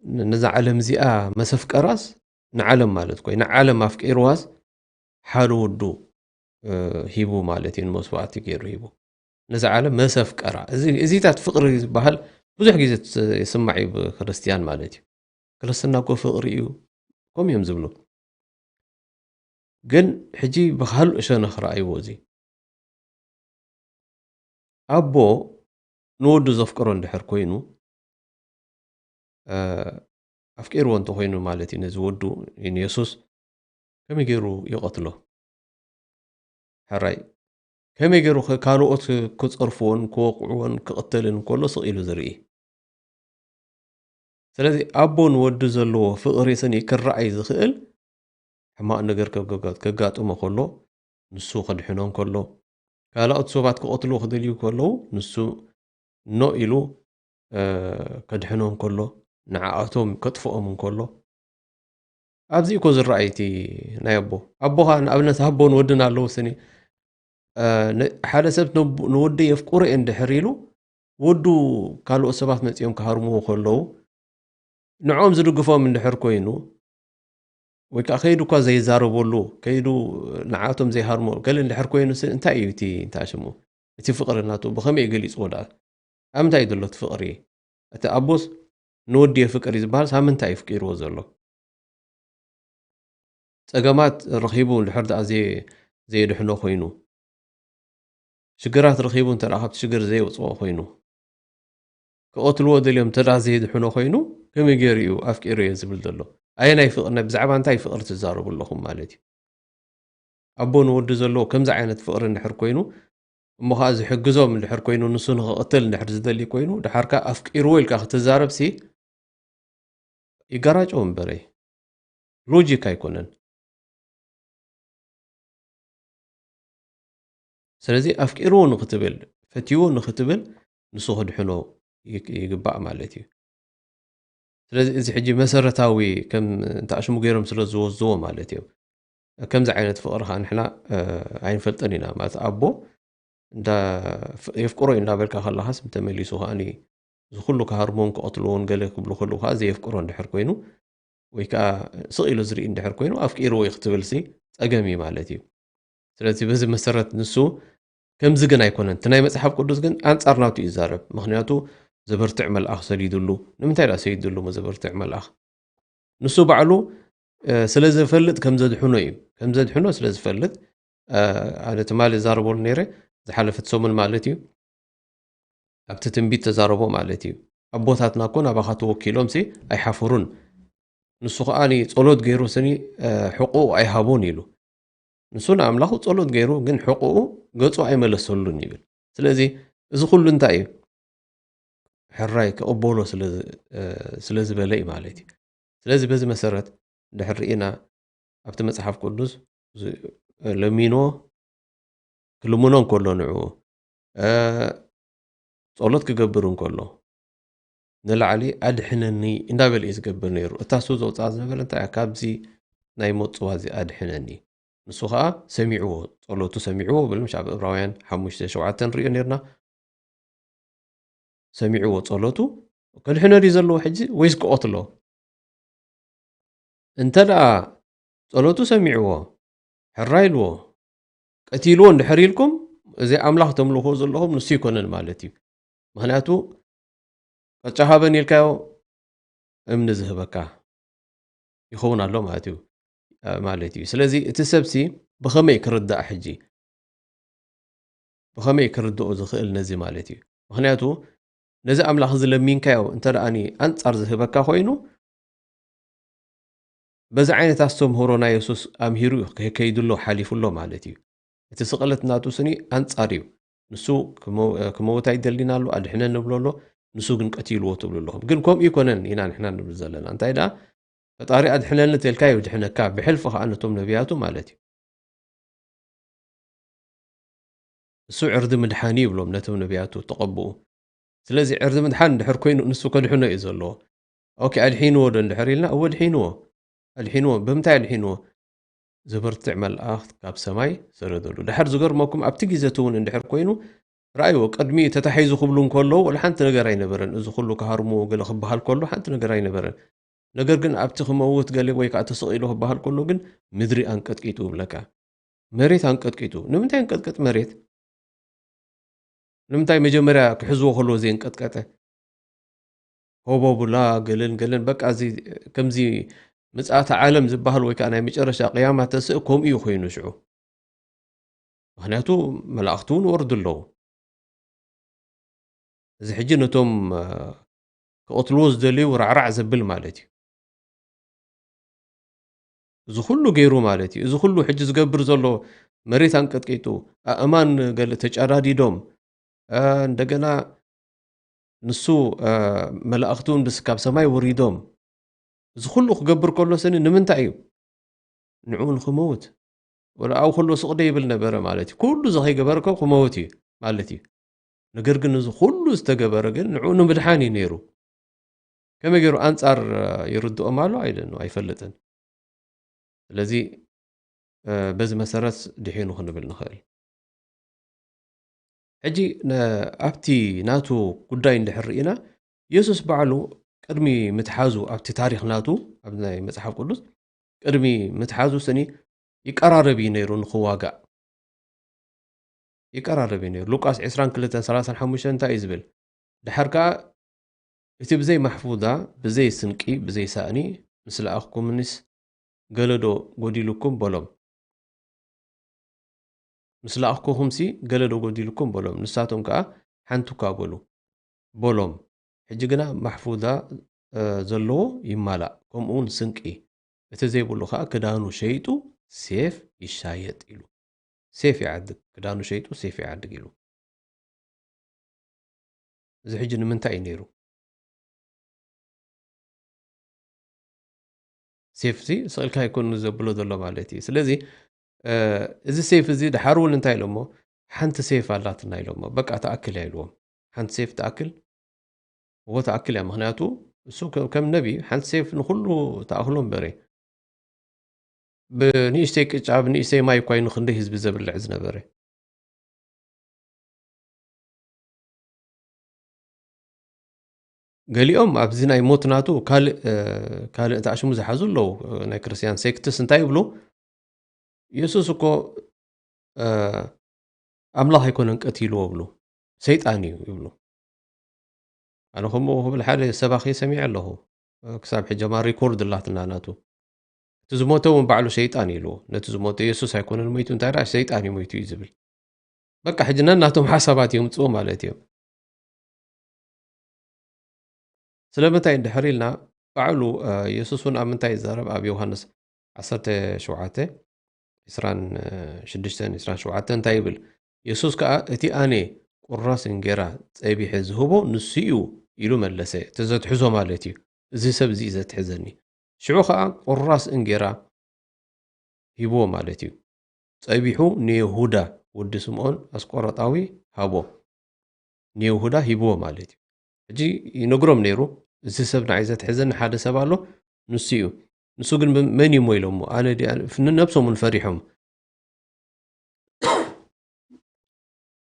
ን-፣ ነዛ ዓለም እዚኣ መሰፍቀራስ ንዓለም ማለት እኮ እዩ። ንዓለም ኣፍቂርዋስ ሓደ ወዱ፣ እ፣ ሂቡ ማለት እዩ፣ ንመስዋእቲ ገይሩ ሂቡ። ነዛ ዓለም መሰፍቀራ። እዚ፣ እዚታት ፍቕሪ ዝበሃል ብዙሕ ግዜ ትስ-፣ ይስማዕ እዩ ብክርስቲያን ማለት እዩ። ክርስትና እኮ ፍቕሪ እዩ፣ ከምኡ እዮም ዝብሉ። ግን ሕጂ ብኻልእ ሸነኽ ረኣይዎ እዚ። ኣቦ ንወዱ ዘፍቅሮ እንድሕር ኮይኑ፣ እ፣ ኣፍቂርዎ እንተኾይኑ ማለት እዩ ነዚ ወዱ ንየሱስ፣ ከመይ ገይሩ ይቐትሎ? ሕራይ፣ ከመይ ገይሩ ከ-፣ ካልኦት ክጸርፍዎን ክወቕዕዎን ክቕተልን እንከሎ ስቕ ኢሉ ዝርኢ? ስለዚ ኣቦ ንወዱ ዘለዎ ፍቕሪ ስኒ ክረኣይ ዝኽእል ሕማቕ ነገር ከገጋ-፣ ከጋጥሞ ከሎ፣ ንሱ ከድሕኖ እንከሎ፣ ካልኦት ሰባት ክቐትልዎ ክደልዩ ከለዉ፣ ንሱ ኖ ኢሉ፣ እ፣ ከድሕኖ እንከሎ፣ ንዓኣቶም ከጥፍኦም እንከሎ፣ ኣብዚ እኮ ዝረኣይ እቲ ናይ ኣቦ። ኣቦኻ ንኣብነት ኣቦን ወድን ኣለዉ ስኒ፣ ሓደ ሰብ ንወደይ የፍቅሮ እየ እንድሕር ኢሉ፣ ወዱ ካልኦት ሰባት መጺኦም ክሃርምዎ ከለዉ፣ ንዕኦም ዝድግፎም እንድሕር ኮይኑ፣ ወይ ከዓ ከይዱ እኳ ዘይዛረበሉ፣ ከይዱ ንዓቶም ዘይሃርሞ ገለ እንድሕር ኮይኑ፣ እንታይ እዩ እቲ እንታይ ሽሙ? እቲ ፍቕሪ ናቱ ብኸመይ ገሊጽዎ ደኣ? ኣብ ምንታይ እዩ ዘሎ እቲ ፍቕሪ? እቲ ኣቦስ ንወዲ የፍቅር እዩ ዝበሃል፣ ሳብ ምንታይ እዩ ፍቂርዎ ዘሎ? ጸገማት ረኺቡ እንድሕር ደኣ ዘየ-፣ ዘየድሕኖ ኮይኑ፣ ሽግራት ረኺቡ እንተ ደኣ ካብቲ ሽግር ዘየውጽኦ ኮይኑ፣ ክቐትልዎ ደልዮም እንተ ደኣ ዘየድሕኖ ኮይኑ፣ ከመይ ገይሩ እዩ ኣፍቂሩ እየ ዝብል ዘሎ? ኣየናይ ፍቕሪ፣ ብዛዕባ እንታይ ፍቕሪ ትዛረቡ ኣለኹም ማለት እዩ? ኣቦ ንወዲ ዘለዎ ከምዚ ዓይነት ፍቕሪ እንድሕር ኮይኑ፣ እሞ ኸኣ ዝሕግዞም እንድሕር ኮይኑ፣ ንሱ ንኽቕትል እንድሕር ዝደሊ ኮይኑ፣ ደሓር ከኣ ኣፍቂርዎ ኢልካ ክትዛረብሲ፣ ይጋራጨው እምበረይ፣ ሎጂክ ኣይኮነን። ስለዚ ኣፍቂርዎ ንኽትብል፣ ፈትይዎ ንኽትብል፣ ንሱ ክድሕኖ ይግ-፣ ይግባእ ማለት እዩ። ስለዚ እዚ ሕጂ መሰረታዊ ከም እንተ ኣሽሙ ገይሮም ስለ ዝወስድዎ ማለት እዩ። ከምዚ ዓይነት ፍቕሪ ኸኣ ንሕና፣ እ፣ ኣይንፈልጥን ኢና። ማለት ኣቦ እንዳ-፣ የፍቅሮ እዩ እንዳበልካ ከለኻስ ተመሊሱ ኸኣኒ እዚ ኩሉ ክሃርሞን ክቐትልዎን ገለ ክብሉ ከለዉ ኸኣ ዘየፍቅሮ እንድሕር ኮይኑ ወይ ከኣ ስቕ ኢሉ ዝርኢ እንድሕር ኮይኑ ኣፍቂርዎ እዩ ክትብልሲ ጸገም እዩ ማለት እዩ። ስለዚ በዚ መሰረት ንሱ ከምዚ ግን ኣይኮነን። እቲ ናይ መጽሓፍ ቅዱስ ግን ኣንጻር ናቱ እዩ ዝዛረብ። ምኽንያቱ ዘበርትዕ መልኣኽ ሰዲዱሉ። ንምንታይ ደኣ ሰዲዱሉ እሞ ዘበርትዕ መልኣኽ? ንሱ ባዕሉ፣ እ፣ ስለ ዝፈልጥ ከም ዘድሕኖ እዩ። ከም ዘድሕኖ ስለ ዝፈልጥ፣ እ፣ ኣነ ትማሊ እዛረበሉ ነይረ፣ ዝሓለፈት ሰሙን ማለት እዩ። ኣብቲ ትንቢት ተዛረቦ ማለት እዩ። ኣቦታትና እኮ ናባኻ ተወኪሎምሲ ኣይሓፈሩን። ንሱ ኸኣ ጸሎት ገይሩ ስኒ፣ እ፣ ሕቁኡ ኣይሃቦን ኢሉ። ንሱ ንኣምላኹ ጸሎት ገይሩ፣ ግን ሕቁኡ ገጹ ኣይመለሰሉን ይብል። ስለዚ እዚ ኩሉ እንታይ እዩ? ሕራይ ክቕበሎ ስለ ዝ-፣ እ፣ ስለ ዝበለ እዩ ማለት እዩ። ስለዚ በዚ መሰረት እንድሕር ርኢና ኣብቲ መጽሓፍ ቅዱስ ዝ-፣ ለሚንዎ ክልምኖ እንከሎ ንዕኡ፣ እ፣ ጸሎት ክገብር እንከሎ ንላዕሊ ኣድሕነኒ እንዳበለ እዩ ዝገብር ነይሩ። እታ እሱ ዘውፅኣ ዝነበረ እንታይ እያ? ካብዚ ናይ ሞት ፅዋ እዚ ኣድሕነኒ። ንሱ ኸዓ ሰሚዕዎ፣ ጸሎቱ ሰሚዕዎ ብል፣ ምሽ ኣብ ዕብራውያን ሓሙሽተ ሸውዓተ ንሪኦ ነርና። ሰሚዕዎ ጸሎቱ። ከድሕኖ ድዩ ዘለዎ ሕጂ ወይስ ክቐትሎ? እንተ ደኣ ጸሎቱ ሰሚዕዎ፣ ሕራይ ኢልዎ፣ ቀቲልዎ እንድሕር ኢልኩም፣ እዚ ኣምላኽ ተምልኽዎ ዘለኹም ንሱ ኣይኮነን ማለት እዩ። ምኽንያቱ፣ ቅጫ ሃበኒ ኢልካዮ፣ እምኒ ዝህበካ ይኸውን ኣሎ ማለት እዩ፣ ማለት እዩ። ስለዚ እቲ ሰብሲ ብኸመይ ክርዳእ ሕጂ? ብኸመይ ክርድኦ ዝኽእል ነዚ ማለት እዩ? ምኽንያቱ፣ ነዚ ኣምላኽ እዚ ለሚንካዮ እንተ ደኣኒ ኣንጻር ዝህበካ ኮይኑ፣ በዚ ዓይነት ኣስተምህሮ ናይ የሱስ ኣምሂሩ እዩ ከ-፣ ከይዱ ኣሎ፣ ሓሊፉ ኣሎ ማለት እዩ። እቲ ስቕለት ናቱ ስኒ ኣንጻር እዩ። ንሱ ክመው-፣ ክመውት ኣይደልን ኣሎ፣ ኣድሕነኒ ንብሎ ኣሎ፣ ንሱ ግን ቀቲልዎ ትብሉ ኣለኹም። ግን ከምኡ ኣይኮነን ኢና ንሕና ንብል ዘለና። እንታይ ደኣ፣ ፈጣሪ ኣድሕነኒ ተልካ እዩ ድሕነካ፣ ብሕልፊ ኸዓ ነቶም ነቢያቱ ማለት እዩ። እሱ ዕርዲ ምድሓን እዩ ይብሎም ነቶም ነቢያቱ ተቐብኡ። ስለዚ ዕርዲ ምድሓን እንድሕር ኮይኑ ንሱ ከድሕኖ እዩ ዘለዎ። ኦኬ፣ ኣድሒንዎ ዶ እንድሕር ኢልና፣ እወ ኣድሒንዎ። ኣድሒንዎ። ብምንታይ ኣድሒንዎ? ዘበርትዕ መልኣኽ ካብ ሰማይ ሰረደሉ። ድሓር ዝገርመኩም፣ ኣብቲ ግዜ እቲ እውን እንድሕር ኮይኑ፣ ረኣይዎ፣ ቅድሚ ተታሒዙ ክብሉ እንከለዉ፣ ወላ ሓንቲ ነገር ኣይነበረን። እዚ ኩሉ ክሃርምዎ ገለ ክበሃል ከሎ፣ ሓንቲ ነገር ኣይነበረን። ነገር ግን ኣብቲ ክመውት ገለ ወይ ከዓ ተሰቒሉ ክበሃል ከሎ ግን ምድሪ ኣንቀጥቂጡ ይብለካ። መሬት ኣንቀጥቂጡ። ንምንታይ ኣንቀጥቅጥ መሬት? ንምንታይ መጀመርያ ክሕዝዎ ከለዎ ዘየንቀጥቀጠ? ሆቦቡላ፣ ገለን ገለን፣ በቃ እዚ ከምዚ ምጽኣተ ዓለም ዝበሃል ወይ ከዓ ናይ መጨረሻ ቅያማ ተስእ ከምኡ እዩ ኮይኑ ሽዑ። ምኽንያቱ መላእኽቲ እውን ወርዱ ኣለዉ። እዚ ሕጂ ነቶም፣ እ፣ ክቐትልዎ ዝደልዩ ራዕራዕ ዘብል ማለት እዩ። እዚ ኩሉ ገይሩ ማለት እዩ። እዚ ኩሉ ሕጂ ዝገብር ዘሎ መሬት ኣንቀጥቂጡ፣ ኣእማን ገለ ተጨዳዲዶም፣ እ፣ እንደገና ንሱ፣ እ፣ መላእኽቱ እንድስ ካብ ሰማይ ወሪዶም፣ እዚ ኩሉ ክገብር ከሎ ስኒ ንምንታይ እዩ? ንዕኡ ንኽመውት። ወላ ኣብኡ ከሎ ስቕ ዶ ይብል ነበረ ማለት እዩ። ኩሉ እዚ ከይገበረ እኮ ክመውት እዩ ማለት እዩ። ነገር ግን እዚ ኩሉ ዝተገበረ ግን ንዕኡ ንምድሓን እዩ ነይሩ። ከመይ ገይሩ ኣንጻር፣ እ፣ ይርድኦም ኣሎ? ኣይደን-፣ ኣይፈልጥን። ስለዚ፣ እ፣ በዚ መሰረት ድሒኑ ክንብል ንኽእል። ሕጂ ነ-፣ ኣብቲ ናቱ ጉዳይ እንድሕር ርኢና፣ የሱስ ባዕሉ ቅድሚ ምትሓዙ፣ ኣብቲ ታሪኽ ናቱ፣ ኣብ ናይ መጽሓፍ ቅዱስ፣ ቅድሚ ምትሓዙ ስኒ ይቀራረብ እዩ ነይሩ ንኽዋጋእ። ይቀራረብ እዩ ነይሩ። ሉቃስ ዕስራን ክልተን ሰላሳን ሓሙሽተን እንታይ እዩ ዝብል? ድሓር ከኣ፣ "እቲ ብዘይ ማሕፉዛ፣ ብዘይ ስንቂ፣ ብዘይ ሳእኒ ምስ ለኣኽኩምኒስ ገለ ዶ ጎዲሉኩም?" በሎም። "ምስ ለኣኽኩኹምሲ ገለ ዶ ጎዲሉኩም?" በሎም። ንሳቶም ከኣ፣ "ሓንቲ እኳ" በሉ። በሎም። ሕጂ ግና ማሕፉዛ፣ እ፣ ዘለዎ ይማላእ፣ ከምኡውን ስንቂ። እቲ ዘይብሉ ከኣ ክዳኑ ሸይጡ ሴፍ ይሻየጥ ኢሉ። ሴፍ ይዓድግ፣ ክዳኑ ሸይጡ ሴፍ ይዓድግ ኢሉ። እዚ ሕጂ ንምንታይ እዩ ነይሩ? ሴፍ እዚ ስቕ ኢልካ ኣይኮን ዘብሎ ዘሎ ማለት እዩ። ስለዚ፣ እ፣ እዚ ሴፍ እዚ ድሓር እውን እንታይ ኢሎሞ? "ሓንቲ ሴፍ ኣላትና" ኢሎሞ። "በቃ ትኣክል እያ" ኢልዎም። ሓንቲ ሴፍ ትኣክል? እዎ ትኣክል እያ። ምኽንያቱ እሱ ከ-፣ ከም ነቢ ሓንቲ ሴፍ ንኹሉ ትኣኽሎ እምበረ። ብንእሽተይ ቅጫ፣ ብንእሽተይ ማይ እኳ እዩ ንኽንደይ ህዝቢ ዘብልዕ ዝነበረ። ገሊኦም ኣብዚ ናይ ሞት ናቱ ካልእ፣ እ፣ ካልእ ተኣሽሙ ዝሓዙ ኣለዉ። እ፣ ናይ ክርስትያን ሴክትስ እንታይ ይብሉ? "የሱስ እኮ፣ እ፣ ኣምላኽ ኣይኮነን ቀቲልዎ" ይብሉ። "ሰይጣን እዩ" ይብሉ። ኣነ ከምኡ ክብል ሓደ ሰባኺ ሰሚዐ ኣለኹ። እ፣ ክሳብ ሕጂ ማ ሪኮርድ ኣላትና ናቱ። "እቲ ዝሞተ እውን ባዕሉ ሰይጣን" እዩ ኢልዎ። ነቲ ዝሞተ የሱስ ኣይኮነን ሞይቱ፣ እንታይ ደኣ ሰይጣን እዩ ሞይቱ እዩ ዝብል። በቃ ሕጂ ነናቶም ሓሳባት የምጽኡ ማለት እዮም። ስለምንታይ እንድሕር ኢልና፣ ባዕሉ፣ እ፣ የሱስ እውን ኣብ ምንታይ ይዛረብ? ኣብ ዮሃንስ ዓሰርተ ሸውዓተ፣ ዕስራን ሽዱሽተን፣ ዕስራን ሸውዓተን እንታይ ይብል? የሱስ ከኣ፣ "እቲ ኣነ ቁራስ እንጌራ ጸቢሐ ዝህቦ ንሱ እዩ" ኢሉ መለሰ። እቲ ዘትሕዞ ማለት እዩ። "እዚ ሰብ እዚ እዩ ዘትሕዘኒ።" ሽዑ ኸኣ ቁራስ እንጌራ ሂብዎ ማለት እዩ። ጸቢሑ ንይሁዳ ወዲ ስምዖን ኣስቆሮጣዊ ሃቦ። ንይሁዳ ሂብዎ ማለት እዩ። ሕጂ ይነግሮም ነይሩ፣ "እዚ ሰብ ንዓይ ዘትሕዘኒ ሓደ ሰብ ኣሎ፣ ንሱ እዩ። ንሱ ግን ብ-፣ መን እዩ እሞ?" ኢሎሞ። ኣነ ድኣ፣ ንነብሶም እውን ፈሪሖም።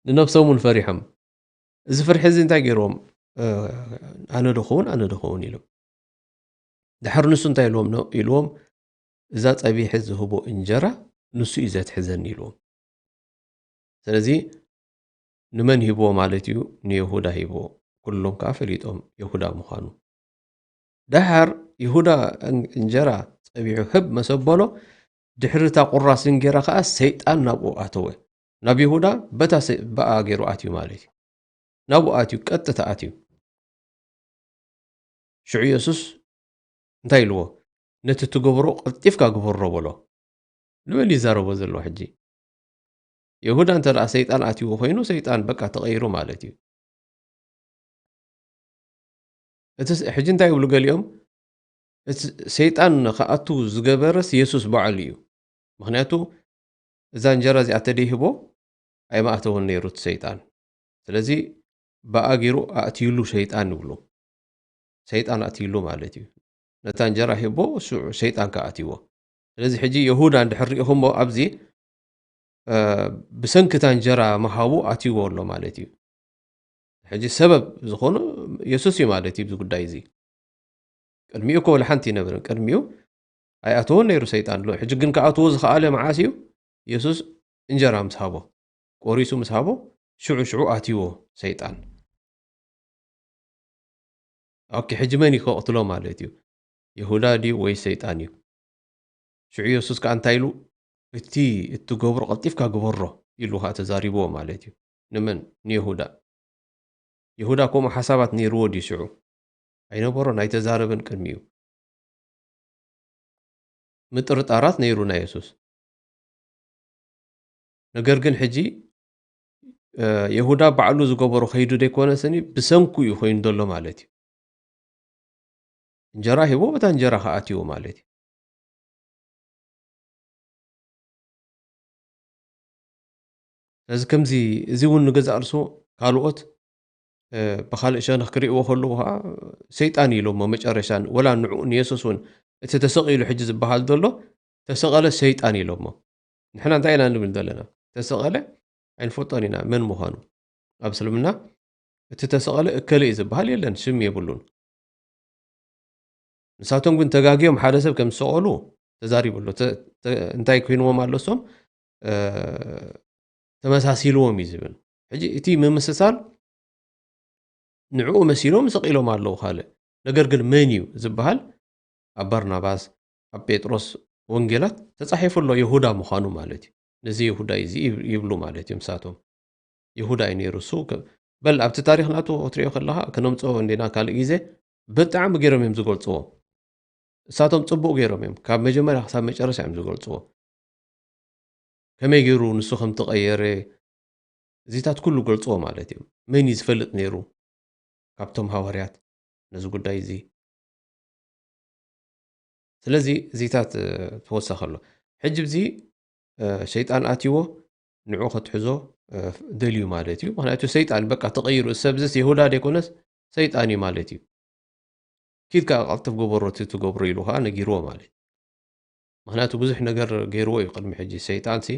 ንነብሶም እውን ፈሪሖም። እዚ ፍርሒ እዚ እንታይ ገይርዎም? እ፣ "ኣነ ዶ ኸውን? ኣነ ዶ ኸውን?" ኢሎም። ድሓር ንሱ እንታይ ኢልዎም ነ-፣ ኢልዎም? "እዛ ጸቢሐ ዝህቦ እንጀራ ንሱ እዩ ዘትሕዘኒ" ኢልዎም። ስለዚ ንመን ሂብዎ ማለት እዩ? ንይሁዳ ሂብዎ። ኩሎም ከኣ ፈሊጦም ይሁዳ ምዃኑ። ደሓር ይሁዳ እን-፣ እንጀራ ጸቢሑ ህብ መሰበሎ፣ ድሕሪ እታ ቁራስ እንጌራ ከኣ ሰይጣን ናብኡ ኣተወ። ናብ ይሁዳ በታ ሰ-፣ ብኣ ገይሩ ኣትዩ ማለት እዩ። ናብኡ ኣትዩ፣ ቀጥታ ኣትዩ። ሽዑ የሱስ እንታይ ኢልዎ? "ነቲ ትገብሮ ቀልጢፍካ ግበሮ" በሎ። ንመን ይዛረቦ ዘሎ ሕጂ? ይሁዳ እንተ ደኣ ሰይጣን ኣትይዎ ኮይኑ፣ ሰይጣን በቃ ተቐይሩ ማለት እዩ። እቲ ስ-፣ ሕጂ እንታይ ይብሉ ገሊኦም? እቲ ሰይጣን ክኣቱ ዝገበረስ የሱስ ባዕሉ እዩ። ምኽንያቱ እዛ እንጀራ እዚኣ ተደይህቦ ኣይምኣተወን ነይሩ እቲ ሰይጣን። ስለዚ ብኣ ገይሩ ኣእትዩሉ ሰይጣን ይብሉ። ሰይጣን ኣእትዩሉ ማለት እዩ። ነታ እንጀራ ሂቦ፣ ሽዑ ሰይጣን ከኣ ኣትይዎ። ስለዚ ሕጂ ይሁዳ እንድሕር ሪኢኹሞ ኣብዚ፣ እ፣ ብሰንኪ እታ እንጀራ ምሃቡ ኣትይዎ ኣሎ ማለት እዩ። ሕጂ ሰበብ ዝኾኑ የሱስ እዩ ማለት እዩ። እዚ ጉዳይ እዚ ቅድሚኡ እኮ ወላ ሓንቲ ኣይነበረን። ቅድሚኡ ኣይኣተወን ነይሩ ሰይጣን ኣሎ። ሕጂ ግን ክኣትዎ ዝኸኣለ መዓስ እዩ? የሱስ እንጀራ ምስ ሃቦ፣ ቆሪሱ ምስ ሃቦ፣ ሽዑ ሽዑ ኣትይዎ ሰይጣን። ኦኬ፣ ሕጂ መን እዩ ከቕትሎ ማለት እዩ? ይሁዳ ድዩ ወይ ሰይጣን እዩ? ሽዑ የሱስ ከኣ እንታይ ኢሉ? "እቲ እትገብሮ ቀልጢፍካ ግበሮ" ኢሉ ከኣ ተዛሪብዎ ማለት እዩ። ንመን? ንይሁዳ። ይሁዳ ከምኡ ሓሳባት ነይርዎ ድዩ ሽዑ? ኣይነበሮን፣ ኣይተዛረበን ቅድሚኡ። ምጥርጣራት ነይሩ ናይ የሱስ። ነገር ግን ሕጂ፣ እ፣ ይሁዳ ባዕሉ ዝገበሮ ከይዱ ደይኮነ ስኒ ብሰንኩ እዩ ኮይኑ ዘሎ ማለት እዩ። እንጀራ ሂቦ፣ በታ እንጀራ ከኣትዎ ማለት እዩ። ስለዚ ከምዚ፣ እዚ እውን ንገዛእ ርእሱ ካልኦት፣ እ፣ ብኻልእ ሸነኽ ክርእይዎ ከለዉ ኸዓ ሰይጣን ኢሎሞ መጨረሻ፣ ወላ ንዑ ንየሱስ እውን እቲ ተሰቒሉ ሕጂ ዝበሃል ዘሎ ተሰቐለ ሰይጣን ኢሎሞ። ንሕና እንታይ ኢና ንብል ዘለና? ተሰቐለ ኣይንፈልጦን ኢና መን ምዃኑ። ኣብ እስልምና እቲ ተሰቐለ እከለ እዩ ዝበሃል የለን፣ ሽም የብሉን። ንሳቶም ግን ተጋግዮም ሓደ ሰብ ከም ዝሰቐሉ ተዛሪቡ ኣሎ። ተ- ተ- እንታይ ኮይንዎም ኣሎ እሶም? እ፣ ተመሳሲልዎም እዩ ዝብል። ሕጂ እቲ ምምስሳል ንዕኡ መሲሎም ሰቒሎም ኣለዉ ካልእ። ነገር ግን መን እዩ ዝበሃል ኣብ ባርናባስ፣ ኣብ ጴጥሮስ ወንጌላት ተጻሒፉ ኣሎ፣ ይሁዳ ምዃኑ ማለት እዩ። ነዚ ይሁዳ እዚ ይብ- ይብሉ ማለት እዮም ንሳቶም። ይሁዳ እዩ ነይሩ እሱ። ከ- በል ኣብቲ ታሪኽ ናቱ ክትሪኦ ከለኻ ክነምጽኦ እንዲና ካልእ ግዜ ብጣዕሚ ገይሮም እዮም ዝገልጽዎ። እሳቶም ጽቡቕ ገይሮም እዮም ካብ መጀመርያ ክሳብ መጨረሻ እዮም ዝገልጽዎ። ከመይ ገይሩ ንሱ ከም ተቐየረ እዚታት ኩሉ ገልጽዎ ማለት እዮም። መን እዩ ዝፈልጥ ነይሩ ካብቶም ሃዋርያት ነዚ ጉዳይ እዚ? ስለዚ እዚታት ተወሳኺ ኣሎ። ሕጂ እዚ ሸይጣን ኣትይዎ ንዑ ከትሕዞ ደልዩ ማለት እዩ። ምክንያቱ ሰይጣን በቃ ተቐይሩ፣ እዚ ሰብ ዝስ ይሁዳ ደይኮነስ ሰይጣን እዩ ማለት እዩ። ኪድ ከዓ ቀልጥፍ ግበሮ እቲ ትገብሮ ኢሉ ከዓ ነጊርዎ ማለት እዩ። ምክንያቱ ብዙሕ ነገር ገይርዎ እዩ ቅድሚ ሕጂ። ሰይጣን ሲ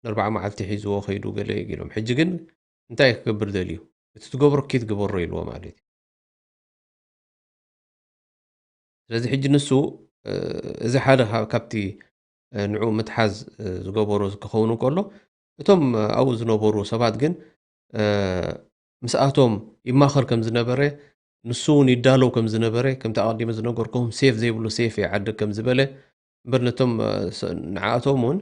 ንኣርባዓ መዓልቲ ሒዝዎ ከይዱ ገለ ኢሎም። ሕጂ ግን እንታይ ክገብር ደልዩ? እቲ ትገብሮ ኪድ ግበሮ ኢልዎ ማለት እዩ። ስለዚ ሕጂ ንሱ እዚ ሓደ ካብቲ ንዑ ምትሓዝ ዝገበሮ ክኸውን እንከሎ፣ እቶም ኣብኡ ዝነበሩ ሰባት ግን ምስኣቶም ይማኸር ከም ዝነበረ፣ ንሱ እውን ይዳለው ከም ዝነበረ፣ ከምቲ ኣቐዲመ ዝነገርኩም ሴፍ ዘይብሉ ሴፍ ይዓድግ ከም ዝበለ፣ እምበር ነቶም ንዓኣቶም እውን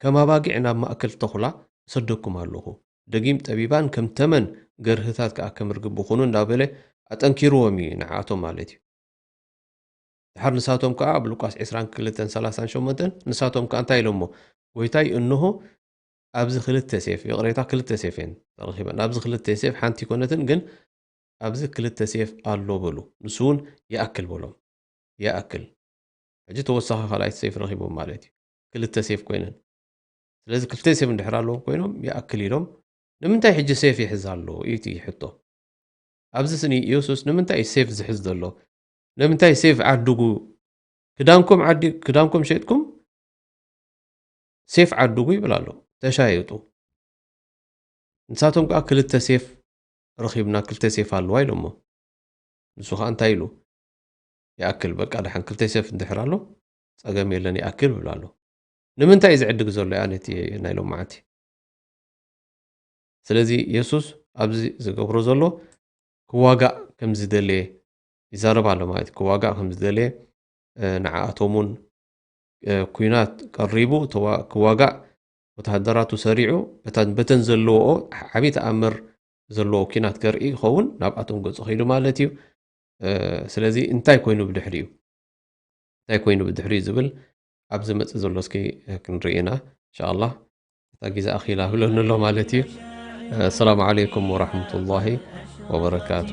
ከም ኣባጊዕ ናብ ማእከል ተኹላ እሰደኩም ኣለኹ፣ ደጊም ጠቢባን ከም ተመን ገርህታት ከዓ ከም ርግብ ኩኑ እንዳበለ ኣጠንኪርዎም እዩ ንዓኣቶም ማለት እዩ። ድሓር ንሳቶም ከዓ ኣብ ሉቃስ ዕስራን ክልተን ሰላሳን ሸሞንተን ንሳቶም ከዓ እንታይ ኢሎሞ? ጎይታይ እንሆ ኣብዚ ክልተ ሴፍ፣ ይቕሬታ፣ ክልተ ሴፍ እየን ተረኺበን። ኣብዚ ክልተ ሴፍ ሓንቲ ይኮነትን፣ ግን ኣብዚ ክልተ ሴፍ ኣሎ በሉ። ንሱ እውን ይኣክል በሎም። ይኣክል። ሕጂ ተወሳኺ ካልኣይቲ ሴፍ ረኺቦም ማለት እዩ። ክልተ ሴፍ ኮይነን። ስለዚ ክልተ ሴፍ እንድሕር ኣለዎም ኮይኖም ይኣክል ኢሎም። ንምንታይ ሕጂ ሴፍ ይሕዝ ኣሎ? እዩ እቲ ሕቶ። ኣብዚ ስኒ ኢየሱስ ንምንታይ እዩ ሴፍ ዝሕዝ ዘሎ? ንምንታይ ሴፍ ዓድጉ? ክዳንኩም ዓዲ ክዳንኩም ሸጥኩም ሴፍ ዓድጉ ይብል ኣሎ። ተሻየጡ። ንሳቶም ከዓ ክልተ ሴፍ ረኺብና፣ ክልተ ሴፍ ኣለዋ ኢሎሞ። ንሱ ከዓ እንታይ ኢሉ? ይኣክል በቃ፣ ደሓን ክልተ ሴፍ እንድሕር ኣሎ ጸገም የለን፣ ይኣክል ይብል ኣሎ። ንምንታይ እዩ ዝዕድግ ዘሎ ያ ነቲ ናይ ሎማዓንቲ? ስለዚ የሱስ ኣብዚ ዝገብሮ ዘሎ ክዋጋእ ከም ዝደለየ ይዛረብ ኣሎ ማለት እዩ። ክዋጋእ ከም ዝደለየ ንዓኣቶም እውን ኩናት ቀሪቡ ክዋጋእ ወተሃደራቱ ሰሪዑ በተን ዘለዎኦ ዓብዪ ተኣምር ዘለዎ ኩናት ከርኢ ይኸውን ናብኣቶም ገጹ ከይዱ ማለት እዩ። ስለዚ እንታይ ኮይኑ ብድሕሪኡ እንታይ ኮይኑ ብድሕሪኡ ዝብል ኣብ ዝመጽእ ዘሎ እስኪ ክንርኢ ኢና እንሻኣላህ። እታ ግዜ ኣኺላ ብለኒ ኣሎ ማለት እዩ። ኣሰላሙ ዓለይኩም ወራሕመቱላሂ ወበረካቱ።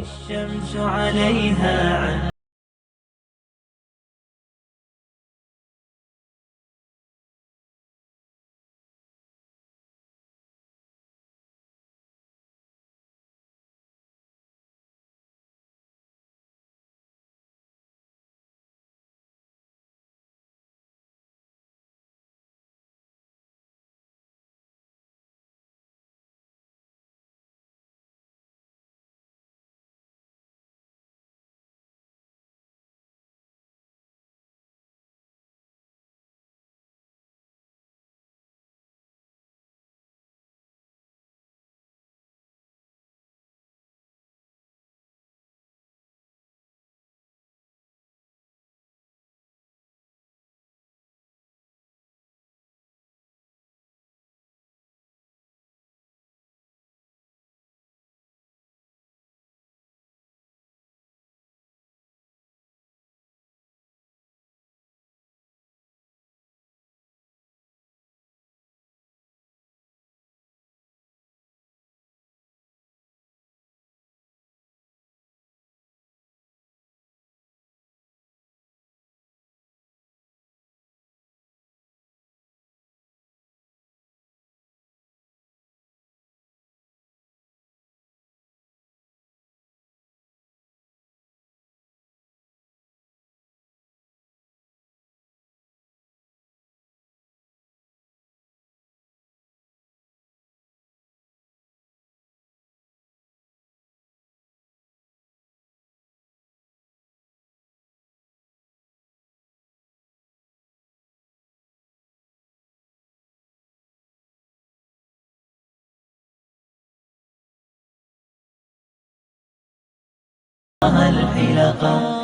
الحلقا.